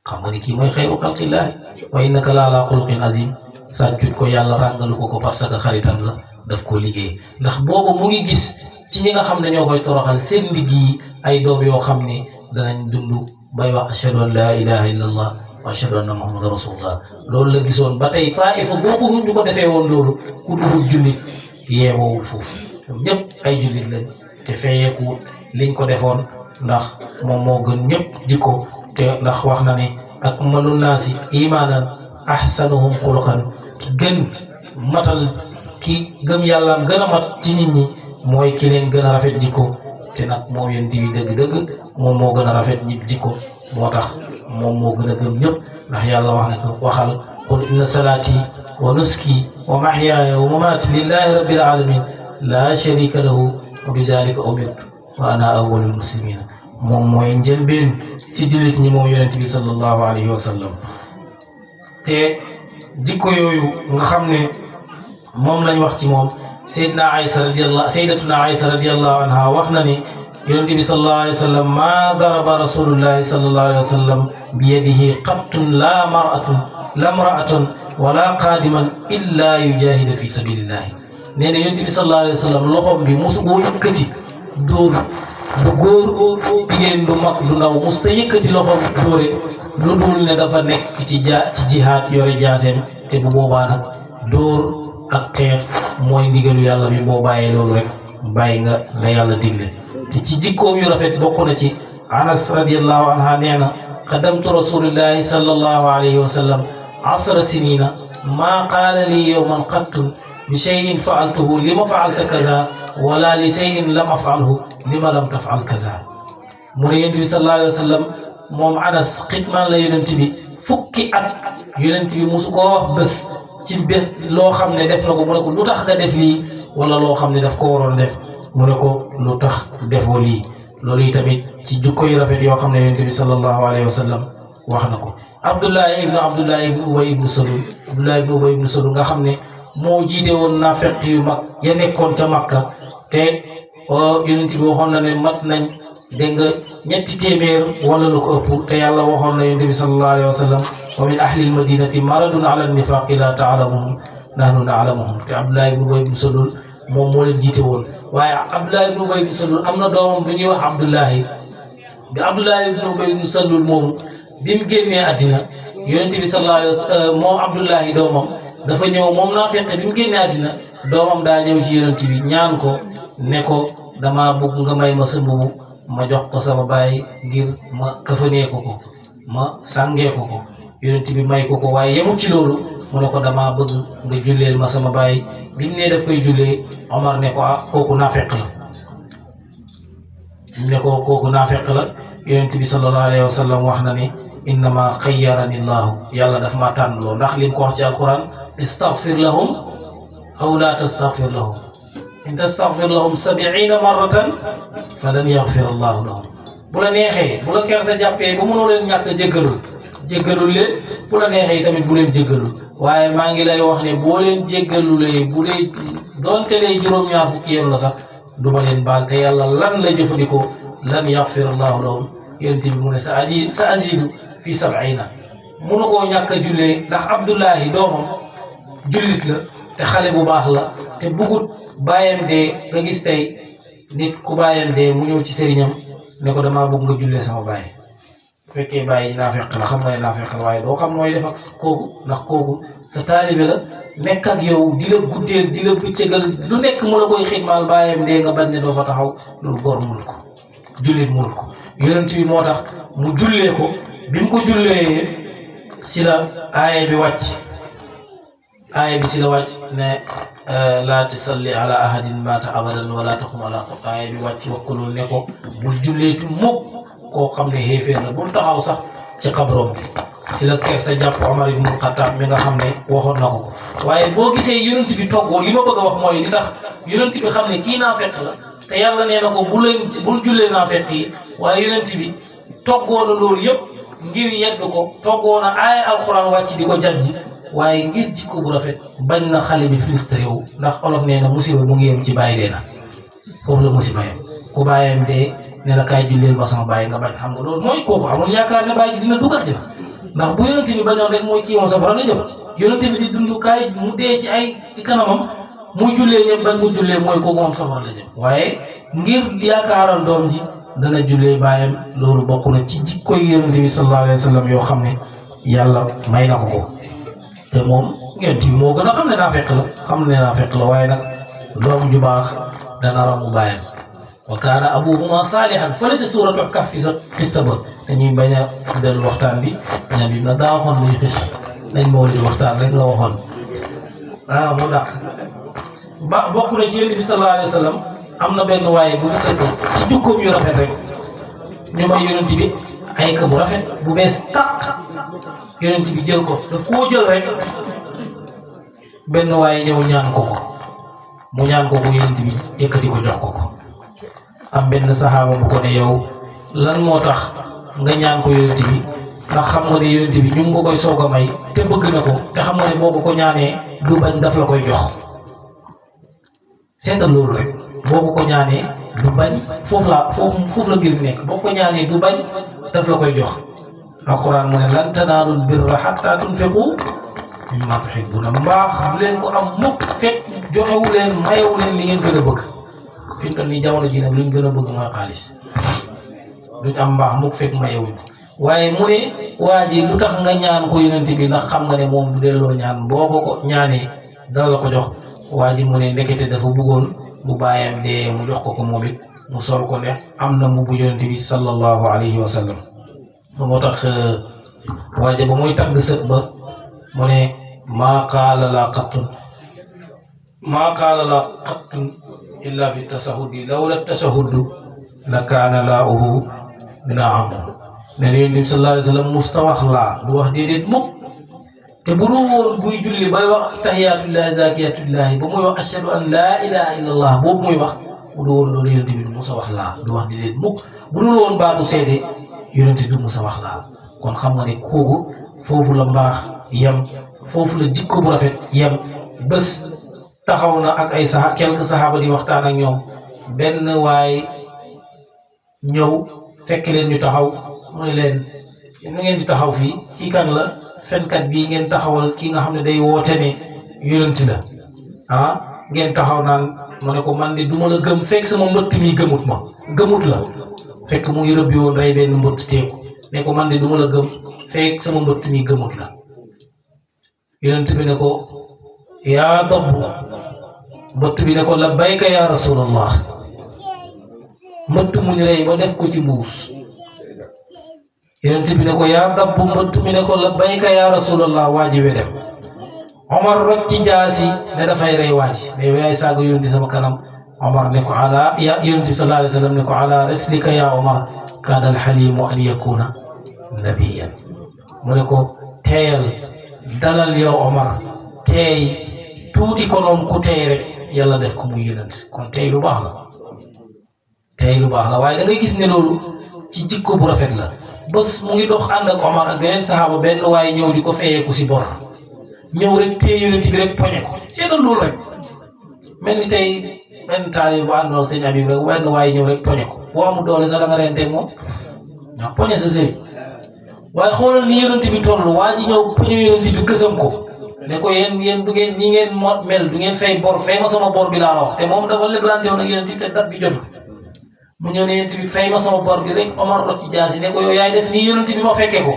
xam nga ni kii mooy xayru xalqillaahi wa innaka la ala xuluqin azim sàncut ko yàlla ràngalu ko parce que xaritam la daf ko liggéey ndax boobu mu ngi gis ci ñi nga xam ne ñoo koy toroxal seen ndigg yi ay doom yoo xam ne danañ dund bay wax ashhadu an la ilaha illa allah wa ashhadu anna muhammadan rasulullah loolu la gisoon ba tey taifa boobu ñu ko defee woon loolu ku dugul jullit yeewoowul foofu ñoom ñëpp ay jullit lañ te feyeekuwut liñ ko defoon ndax moom moo gën ñëpp jikko te ndax wax na ne akmalu naasi imaanan ahsanuhum xuluqan ki gën matal ki gëm yàllaam gën a mat ci nit ñi mooy ki leen gën a rafet jikko te nag moom yonent bi dëgg-dëgg moom moo gën a rafet ñëpp jikko moo tax moom moo gën a gëm ñëpp ndax yàlla wax na ko waxal qul inna salaati wa nuski wa mahyaaya wa mamaati lillahi rabbil alamin la sharika lahu wa bizalika umirtu wa ana awwalul muslimin moom mooy njëlbeen ci jullit ñi moom yonent bi sallallahu alayhi wa sallam te jikko yooyu nga xam ne moom lañ wax ci moom sayyidatuna Aysa radiyallahu anha wax na ne yonent bi sallallahu alayhi wa sallam ma daraba rasulullahi sallallahu alayhi wa sallam bi yadihi qattun la mra'atun wala qadiman illa yujahida fi sabilillahi nee na yonent bi sallallahu alayhi wa sallam loxoom bi mosu koo yëkkati dóor du góor jigéen du mag du ndaw mos ta yëkkati loxoom dóore lu dul ne dafa nekk ci jihaad yore jaaseem te bu boobaa nag dóor ak xeex mooy ndigalu yàlla bi boo bàyyee loolu rek bàyyi nga la yàlla digle te ci jikkoom yu rafet bokk na ci Anas radiyallahu anha nee na xadamtu rasulillahi sallallahu alayhi wa sallam 10 sinina ma qaala li yawman qattu bi shay'in fa'altuhu lima fa'alta kaza wala li shay'in lam af'alhu lima lam taf'al kaza mu ne yonent bi sallallahu alayhi wa sallam moom Anas xitmaan la yonent bi fukki at yonent bi musu koo wax bés ci bés loo xam ne def na ko mu ne ko lu tax nga def lii wala loo xam ne daf ko waroon def mu ne ko lu tax defoo lii loolu yi tamit ci jukko yu rafet yoo xam ne yonent bi sallallahu alayhi wa sallam wax na ko Abdullahi ibnu Ubay ibnu Salul nga xam ne moo jiite woon naafeq yu mag ya nekkoon ca Makka te yonent bi waxoon na ne mat nañ dégg nga 300 wala lu ko ëpp te yàlla waxoon na yonent bi sallallahu alayhi wa sallam wa min ahli almadinati maradun ala nifaqi la taalamuhum nahnu naalamuhum te Abdullahi ibnu Ubay ibnu Salul moom moo leen jiite woon waaye Abdullahi ibnu Ubay ibnu Salul am na doomam bu ñuy wax Abdullahi ibnu Ubay ibnu Salul moomu bi mu génnee àddina yonent bi sallallahu alayhi wa sallam moom Abdullahi doomam dafa ñëw moom naa fekk bi mu génnee àddina doomam daa ñëw ci yonent bi ñaan ko ne ko dama bëgg nga may ma sa mbubu ma jox ko sama baay ngir ma kafanee ko ma sàngee ko yonent bi may ko waaye yemut ci loolu mu ne ko dama bëgg nga julleel ma sama baay bi mu ne daf koy jullee Omar ne ko kooku naafeq la kooku naafeq la yonent bi sallallahu alayhi wa sallam wax na ne innama xayyarani llahu yàlla daf ma tànn loo ndax li mu ko wax ci alquran istaghfir lahum aw la tastaghfir lahum in tastaghfir lahum 70 marratan falan yaghfir allahu lahum bu la neexee bu la kersa jàppee bu mënoo leen ñàkk jéggalul leen bu la neexee tamit bu leen jéggalul waaye maa ngi lay wax ne boo leen jéggalulee bu dee doonte lay juróom-ñaar fukki yoon la sax du ma leen baal te yàlla lan la jëfandikoo lan yaghfir allahu lahum yonent bi mu ne sa azidu fi 70 mënu koo ñàkk a jullee ndax Abdullahi doomam jullit la te xale bu baax la te bugut bàyyam dee nga gis tey nit ku bàyyam dee mu ñëw ci sëriñam ne ko damaa bëgg nga jullee sama bàyyi bu fekkee bàyyi naafeq la xam nga ne naafeq la waaye doo xam nooy def ak kooku ndax kooku sa taalibe la nekk ak yow di la guddeel di la bëccëgal lu nekk mu la koy xidmaal bàyyam dee nga bañ ne doo fa taxaw loolu góor mul ko jullit mul ko yonent bi moo tax mu jullee ko bi mu ko jullee si la aaya bi wàcc ne laa tusalli ala ahadin maata abadan wala taqum ala aaya bi wàcc wax ko loolu ne ko bul julleetu mukk koo xam ne xéeféer la bul taxaw sax ci xabroom bi si la ker sa jàpp Omar ibn Khattab mi nga xam ne waxoon na ko waaye boo gisee yonent bi toggoo li ma bëgg a wax mooy li tax yonent bi xam ne kii naafeq la te yàlla nee na ko bul jullee naafeq yi waaye yonent bi toggoo na loolu yëpp ngir yedd ko toggoo na aaya alxuraan wàcc di ko jàjji waaye ngir jikko bu rafet bañ na xale bi frustré wu ndax olof nee na musiba mu ngi yem ci bàyyi dee na foofu la musiba yem ku bàyyam dee ne la kaay julleel ma sama bàyyi nga bañ xam nga loolu mooy kooku amul yaakaar ne bàyyi dina dugg àjjana ndax bu yonent bi bañoon rek mooy kii moom safara la jëm yonent bi di dund kaay mu dee ci kanamam muy jullee ñëpp bañ ko jullee mooy kooku moom safara la jëm waaye ngir yaakaaral doom ji dana jullee bàyyam loolu bokk na ci jikkoy yonent bi sallallahu alayhi wa sallam yoo xam ne yàlla may na ko te moom yonent bi moo gën a xam ne naa fekk la waaye nag doom ju baax dana ramu bàyyam wa kaana abuhuma saalihan fële ca suuratu Kahf fi sa xissa ba dañuy bañ a dellu waxtaan bi ña bi na daa waxoon luy xis nañ mawlid waxtaan rek nga waxoon moo dàq ba bokk na ci yonent bi sallallahu alayhi wa sallam am na benn waaye bu ñu tëdd ci jukkoom yu rafet rek ñu may yonent bi ay ka bu rafet bu bees tàq yonent bi jël ko daf koo jël rek benn waaye ñëw ñaan ko mu ñaan ko yonent bi yëkkati ko jox ko am benn saxaaba bu ko ne yow lan moo tax nga ñaan ko yonent bi ndax xam nga ne yonent bi ñu ngi ko koy soog a may te bëgg na ko te xam nga ne boo ko ñaanee du bañ daf la koy jox seetal loolu rek boo ko ñaanee du bañ foofu la mbir nekk boo ko ñaanee du bañ daf la koy jox alquran mu ne lan tanaalul birra hattaa tunfiqu mimmaa tuhibbuuna mbaax du leen ko am mukk fekk joxewu leen mayewu leen li ngeen gën a bëgg fi mu toll nii jamono ji nag luñ gën a bëgg mooy xaalis duñ am mbaax mukk fekk mayewuñ waaye mu ne waa ji lu tax nga ñaan ko yonent bi ndax xam nga ne moom du delloo ñaan boo ko ñaanee dana la ko jox waa ji mu ne ndekete dafa bëggoon bu bàyyam dee mu jox ko moom it mu sol ko ne am na mbubu yonent bi sallallahu alayhi wa sallam moo tax waaje ba muy tagg sët ba mu ne maa qaala laa qattun illa fi tasahudi lawla tasahudu la kaana laa'uhu naam ne yonent bi sallallahu alayhi wa sallam musta wax laa du wax déedéet mukk te bu dul woon buy julli bay wax tahiyatullahi zakiyatullahi ba muy wax ashhadu an laa ilaha illa allah boobu muy wax bu dul woon loolu yonent bi du musa wax laa du wax déedéet mukk bu dul woon baatu seede yonent bi du musa wax laa kon xam nga ne kooku foofu la mbaax yem foofu la jikko bu rafet yem bés taxaw na ak ay quelques saxaaba di waxtaan ak ñoom benn waay ñëw fekk leen ñu taxaw mu ne leen nu ngeen di taxaw fii kii kan la fenkat bii ngeen taxawal kii nga xam ne day woote ne yonent la ngeen taxaw naan ma ne ko man de duma la gëm fekk sama mbëtt mi gëmut la fekk mu ngi rëbbi woon rey benn mbëtt teeku ne ko man de duma la gëm fekk sama mbëtt mi gëmut la yonent bi ne ko yaa dabbu mbëtt bi ne ko labbayka ya rasulallah mbëtt muñ rey ba def ko ci mbuus yonent bi ne ko yaa dabbu mbëtt mi ne ko labbayka ya rasulallah waaji we dem Omar rocc ci jaasi ne dafay rey waaji mais yaay saaga yonent sama kanam Omar ne ko ala ya yonent bi sallallahu alayhi wa sallam ne ko ala rislika ya Omar kaana alxalimu an yakuna nabiyan mu ne ko teeyal dalal yow Omar teey tuuti ko noonu ku teey rek yàlla def ko muy yonent kon teey lu baax la waaye da ngay gis ne loolu ci jikko bu rafet la bés mu ngi dox ànd ak Omar ak beneen saxaaba benn waaye ñëw di ko feyeeku si bor ñëw rek téye yonent bi rek poñe ko seetal loolu rek mel ni tey benn taalibe bu àndoon sëñ Habib rek benn waaye ñëw rek poñe ko boo amul doole sax da nga rente moom waaw poñe sa sëriñ waaye xoolal ni yonent bi toll waa ji ñëw poñe yonent bi gësam ko ne ko yéen du ngeen nii ngeen mel du ngeen fay bor fay ma sama bor bi laa la wax te moom dafa leblante woon ak yonent bi te dat bi jotul mu ñëw ne yonent bi fay ma sama bor bi rek Omar rocc ci jaasi ne ko yow yaay def nii yonent bi ma fekke ko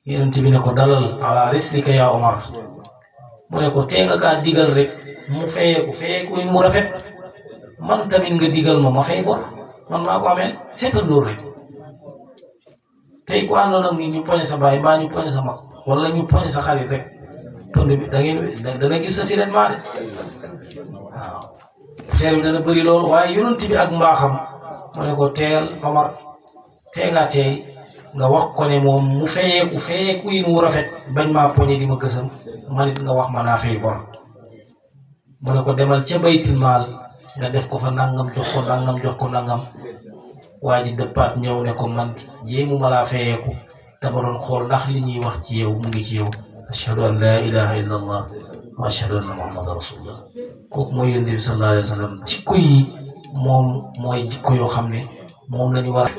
yonent bi ne ko dalal ala rislika ya Omar mu ne ko tee nga kaa digal rek mu fayeeku mu rafet man tamit nga digal ma fay bor man maa ko amee seetal loolu rek tey ku àndoon ak ni ñu poñe sa baay mbaa ñu poñe sa mag wala ñu poñe sa xarit rek tond bi da nga gis sa siletement de waaw seer bi dana bëri loolu waaye yonent bi ak mbaaxam mu ne ko teel Omar tee nga teey nga wax ko ne moom mu feyeeku yi mu rafet bañ maa poñe di ma gësam man it nga wax ma naa fay bor mu ne ko demal ca baytil maal nga def ko fa nangam jox ko nangam waa ji dëppaat ñëw ne ko man jéemu ma laa feyeeku dama doon xool ndax li ñuy wax ci yow mu ngi ci yow ashhadu an la ilaha illa allah wa ashhadu anna muhammadan rasulullah kooku mooy yonent bi sallallahu alayhi wa sallam jikko yi moom mooy jikko yoo xam ne moom la ñu war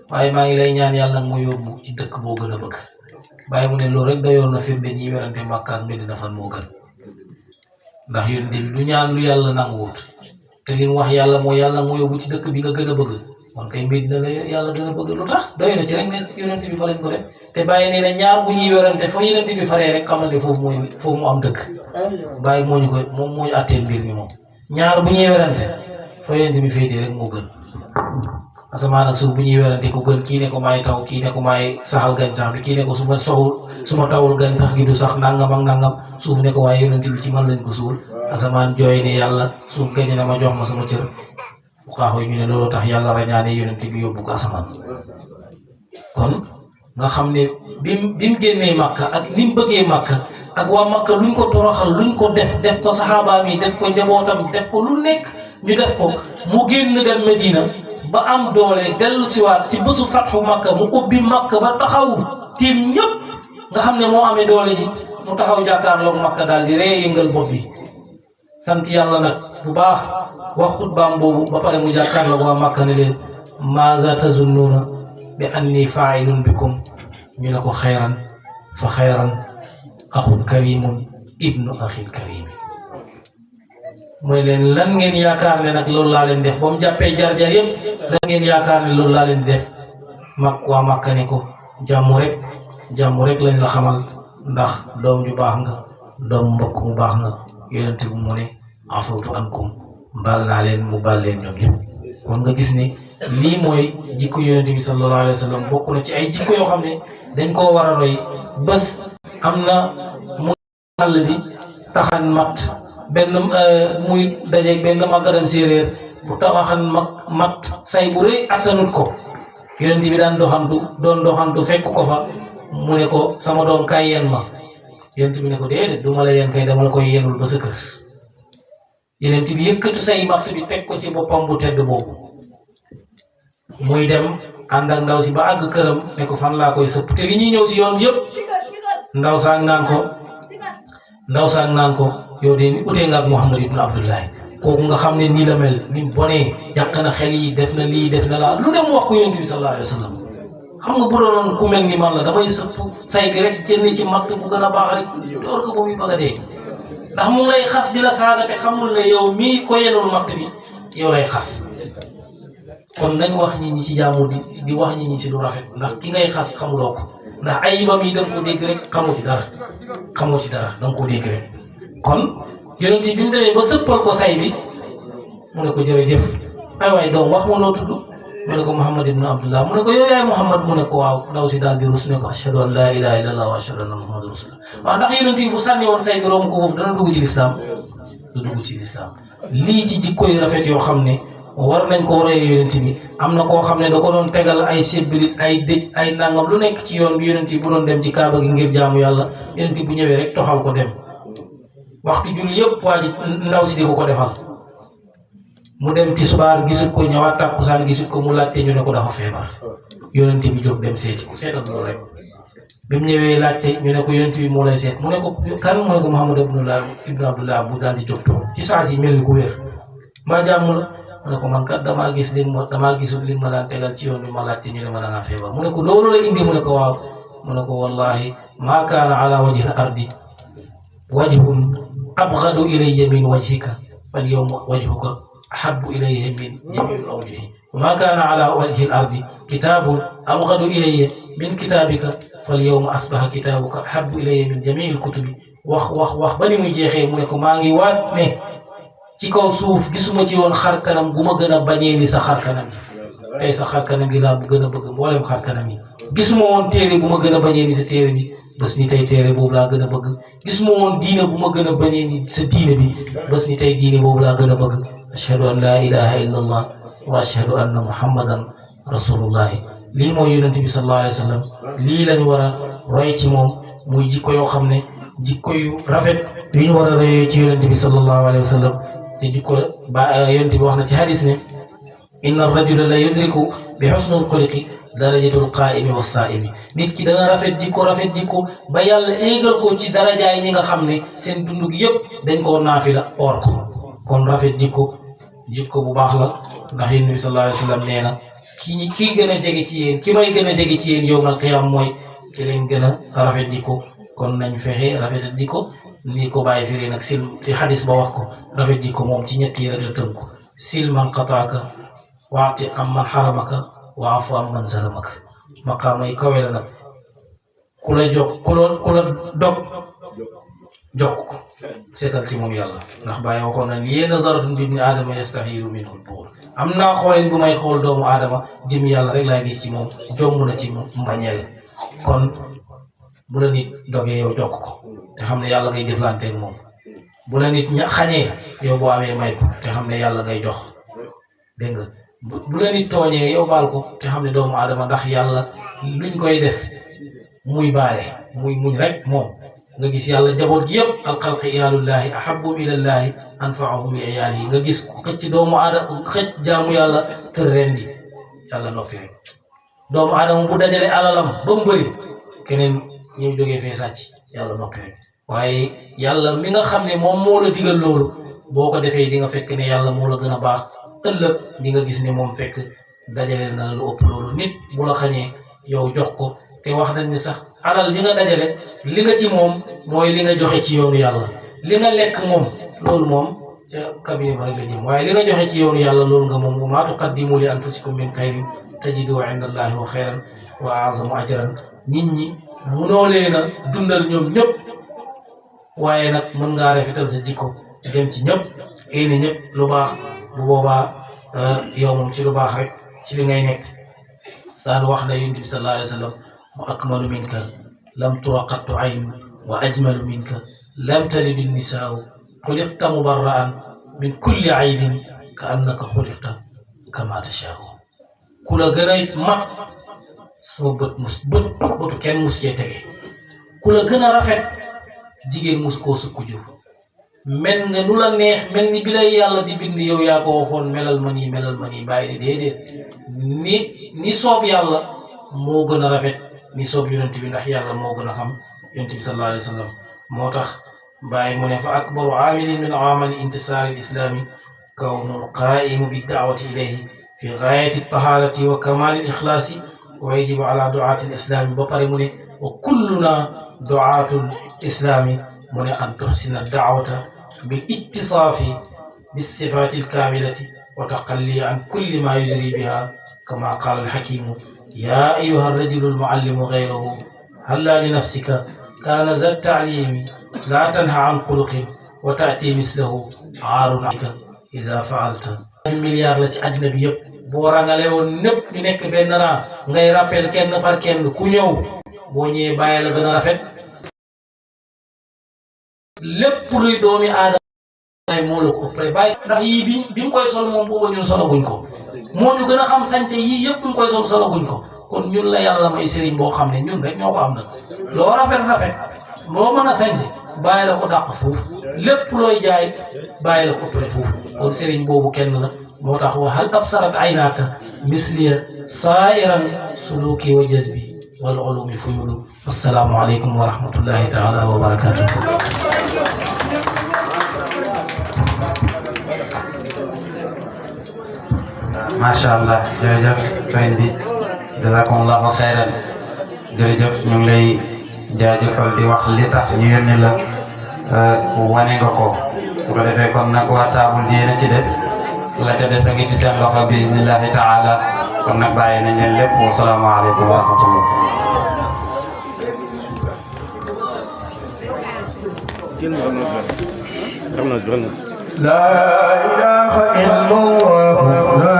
waaye maa ngi lay ñaan yàlla nag mu yóbbu ci dëkk boo gën a bëgg bàyyi mu ne loolu rek dayoon na firnde ñiy werante Makka ak Medina fan moo gën ndax yonent bi du ñaan lu yàlla nanguwut te li mu wax yàlla mooy yàlla mu yóbbu ci dëkk bi nga gën a bëgg kon kay Medina la yàlla gën a bëgg lu tax doy na ci rek ne yonent bi fa lañ ko def te bàyyi nee na ñaar bu ñuy werante fa yonent bi faree rek xamal ne foofu mu am dëkk bàyyi moo ñu àtteel mbir mi moom ñaar bu ñuy werante fa yonent bi féetee rek moo gën asamaan ak suuf bu ñuy werante ku gën kii ne ko maay taw kii ne ko maay saxal gàncax bi kii ne ko su ma tawul gàncax gi du sax nangam ak nangam suuf ne ko waaye yonent bi ci man lañ ko suul asamaan jooy ne yàlla suuf gañ na ma jox ma sama cër bu xaaxoo ñu ne loolu tax yàlla rañaane yonent bi yóbbu ko asamaan kon nga xam ne bi mu génnee Makka ak ni mu bëggee Makka ak waa Makka luñ ko toroxal luñ ko def ko saxaabaam yi def ko njabootam def ko lu nekk ñu def ko mu génn dem Medina ba am doole dellu siwaat ci bésu fatxu Makka mu ubbi Makka ba taxaw tiim ñëpp nga xam ne moo amee doole ji mu taxaw jàkkaarloog Makka daal di ree yëngal bopp bi sant yàlla nag bu baax wax xutbaam boobu ba pare mu jàkkaarloog waa Makka ne leen maaza tazunnuuna bi anni faa'ilun bikum ñu ne ko xayran fa xayran axun karimun ibnu axin karim mooy leen lan ngeen yaakaar ne nag loolu laa leen def ba mu jàppee jar-jar yëpp lan ngeen yaakaar ne loolu laa leen def waa Makka ne ko jàmm rek lañ la xamal ndax doom ju baax nga doom mbokk mu baax nga yonent bi mu ne afawtu ankum baal naa leen mu baal leen ñoom ñëpp kon nga gis ne lii mooy jikko yonent bi sallallahu alayhi wa sallam bokk na ci ay jikko yoo xam ne dañ koo war a roy bés am na mu àll bi taxan mat benn muy dajeeg benn magaram séeréer bu taxan mat say bu rëy attanut ko yonent bi doon doxantu fekk ko fa mu ne ko sama doom kaay yen ma yonent bi ne ko déedéet du ma la yen kay dama la koy yenul ba sa kër yonent bi yëkkatu say matt bi teg ko ci boppam bu tedd boobu muy dem ànd ak ndaw si ba àgg këram ne ko fan laa koy sëpp te li ñuy ñëw si yoon yëpp ndaw saang naan ko yow de utee nga ak Muhammad ibn Abdullahi kooku nga xam ne nii la mel ni mu bonee yàq na xel yi def na lii def na laa lu dem wax ko yonent bi sallallahu alayhi wa sallam xam nga bu doonoon ku mel ni man la damay sëpp say bi rek génne ci matt bu gën a baax rek door ko ba muy bëgg a dee ndax mu ngi lay xas di la saaga te xamul ne yow mii ko yenul matt bi yow lay xas kon nañ wax ñi ci jaamu di wax ñi ci lu rafet ndax ki ngay xas xamuloo ko ndax ayibam yi da nga ko dégg rek xamoo ci dara da nga ko dégg rek kon yonent bi mu demee ba sëppal ko say bi mu ne ko jërëjëf ay waay doom wax ma noo tudd mu ne ko Muhammad ibn Abdullah mu ne ko yow yaay Muhammad mu ne ko waaw ndaw si daal di rus ne ko ashhadu an la ilaha illallah wa ashhadu anna muhammadan rasulullah waaw ndax yonent bi bu sànni woon say bi romb ko foofu dana dugg ci lislaam du dugg ci lislaam lii ci jikko yu rafet yoo xam ne war nañ ko royee yonent bi am na koo xam ne da ko doon tegal ay sébbilit ay dëj ay nangam lu nekk ci yoon bi yonent bi bu doon dem ci kaaba gi ngir jaamu yàlla yonent bi bu ñëwee rek toxal ko dem waxtu julli yëpp waa ji ndaw si di ko defal mu dem tisbaar gisut ko ñëwaat takkusaan gisut ko mu laajte ñu ne ko dafa feebar yonent bi jóg dem seeti ko seetal loolu rek bi mu ñëwee laajte ñu ne ko yonent bi moo lay seet mu ne ko kan mu ne ko Muhammad ibn Abdullah bu daal di jóg toog ci saa si mel ni ku wér mbaa jàmm la mu ne ko man kat damaa gisul li ma daan tegal ci yoon bi ma laajte ñu ne ma da ngaa feebar mu ne ko loolu la indi mu ne ko waaw mu ne ko wallahi ma kaana ala wajhi al-ardi wajhun abghadu ilayya min wajhika fal yawma wajhuka ahabbu ilayya min jami'i al-awjuhi wa ma kaana ala wajhi al-ardi kitabun abghadu ilayya min kitabika fal yawma asbaha kitabuka ahabbu ilayya min jami'i al-kutubi wax ba ni muy jeexee mu ne ko maa ngi waat ne ci kaw suuf gisuma ci woon xar kanam gu ma gën a bañee ni sa xar kanam yi tey sa xar kanam gi laa gën a bëgg mboolem xar kanam yi gisuma woon téere bu ma gën a bañee ni sa téere bi bés ni tey téere boobu laa gën a bëgg gisuma woon diine bu ma gën a bañee ni sa diine bi bés ni tey diine boobu laa gën a bëgg ashhadu an la ilaha illa allah wa ashhadu anna muhammadan rasulullahi lii mooy yonent bi sallallahu alayhi wa sallam lii lañ war a roy ci moom muy jikko yoo xam ne jikko yu rafet yu ñu war a royee ci yonent bi sallallahu alayhi wa sallam te jikko ba yonent bi wax na ci hadis ne inna rajula la yudriku bi husnil xuluqi darajatul qaa'imi was saa'imi nit ki dana rafet jikko ba yàlla éegal ko ci darajaay ñi nga xam ne seen dund gi yëpp dañ koo naafila or ko kon rafet jikko bu baax la ndax yonent bi sallallahu alayhi wa sallam nee na kii gën a jege ci yéen ki may gën a jege ci yéen yawmal qiyaam mooy ki leen gën a rafet jikko kon nañ fexe rafet jikko ni ko bàyyi firi nag sil ci xadis ba wax ko rafet jikko moom ci ñett yi rek la tënku sil man qataaka waati am man xaramaka wa afu am man zalamaka maqaama yi kawe la nag ku la dog jokk ko seetal ci moom yàlla ndax bàyyi waxoon na lii nazaratun bi ibni aadama yastahilu minhu al-bughd am naa xoolin bu may xool doomu aadama jëm yàlla rek laay gis ci moom jomb na ci mbañeel kon bu la nit dogee yow jokk ko te xam ne yàlla ngay jëflanteeg moom bu la nit xañee yow boo amee may ko te xam ne yàlla ngay jox dégg nga bu la nit tooñee yow baal ko te xam ne doomu aadama ndax yàlla luñ koy def muy baale muy muñ rek moom nga gis yàlla njaboot gi yëpp alxalqi iyaalullahi ahabbu ilallahi anfaahum li iyaalihi nga gis xëcc doomu aadama xëcc jaamu yàlla tër ren di yàlla noppi rek doomu aadama bu dajale alalam ba mu bëri keneen ñëw jógee fee sàcc yàlla noppi rek waaye yàlla mi nga xam ne moom moo la digal loolu boo ko defee di nga fekk ne yàlla moo la gën a baax ëllëg di nga gis ne moom fekk dajale na lu ëpp loolu nit bu la xañee yow jox ko te wax nañ ne sax alal li nga dajale li nga ci moom mooy li nga joxe ci yoonu yàlla li nga lekk moom loolu moom ca cabinet ba rek la jëm waaye li nga joxe ci yoonu yàlla loolu nga moom wa maa tuqaddimu li anfusikum min xayrin tajidu inda allahi wa xayran wa azamu ajran nit ñi munoo leen a dundal ñoom ñëpp waaye nag mën ngaa rafetal sa jikko dem ci ñëpp éeni ñëpp lu baax bu boobaa yow moom ci lu baax rek ci li ngay nekk daan wax na yonent bi sallallahu alayhi wa sallam wa akmalu minka lam tura qattu ayn wa ajmalu minka lam talid nisaau xuliqta mubarraan min kulli aybin ka annaka xuliqta kama tashaau ku la gën a mat sama bëtu kenn mus cee tege ku la gën a rafet jigéen mus koo sukku jur mel nga nu la neex mel ni bi lay yàlla di bind yow yaa ko waxoon melal ma nii bàyyi di déedéet ni soob yàlla moo gën a rafet ni soob yonent bi ndax yàlla moo gën a xam yonent bi sallallahu alayhi wa sallam moo tax bàyyi mu ne fa akbaru aamilin min amali intisaari al-islaami kawnul qaa'imu bi daawati ilayhi fi gaayati tahaarati wa kamaali al-ixlaasi wa yajibu ala du'aati al-islaami ba pare mu ne wa kulluna du'aatu al-islaami mu ne an tuhsina daawata bil ittisaafi bis sifaati al-kaamilati wa taqalli an kulli ma yujri biha kama qaala al-hakiimu yaa ayyuha ar-rajulu al-muallimu ghayrahu halla li nafsika kaana za at-ta'liimi laa tanha an xuluqin wa ta'ti mislahu aarun alayka iza fa'alta milliard la ci àddina bi yëpp boo rangale woon ñëpp ñu nekk benn raa ngay rappel kenn par kenn ku ñëw boo ñëwee bàyyi la gën a rafet lépp luy doomi aadama moo la ko ëppale bàyyi ndax yii bi mu koy sol moom booba ñun solaguñ ko moo ñu gën a xam sañse yii yëpp mu koy sol solaguñ ko kon ñun la yàlla may sëriñ boo xam ne ñun rek ñoo ko am nag loo rafet loo mën a sañse bàyyi la ko dàq foofu lépp looy jaay bàyyi la ko ëppale foofu kon sëriñ boobu kenn la moo tax wa hal absarat aynaaka misliya saa'iran suluki wa jazbi wal ulumi fuyulu assalaamu aleykum wa rahmatullahi taala wa barakatuh. macha allah jërëjëf sëriñ bi jazakumullahu xayran jërëjëf ñu ngi lay jaajëfal di wax li tax ñu yónni la wane nga ko su ko defee kon nag waa taabul ji yéen a ci des la ca des a ngi ci seen loxo bi iznillahi taala kon nag bàyyi nañ leen lépp wa salaamu aleykum wa rahmatullah لا إله إلا الله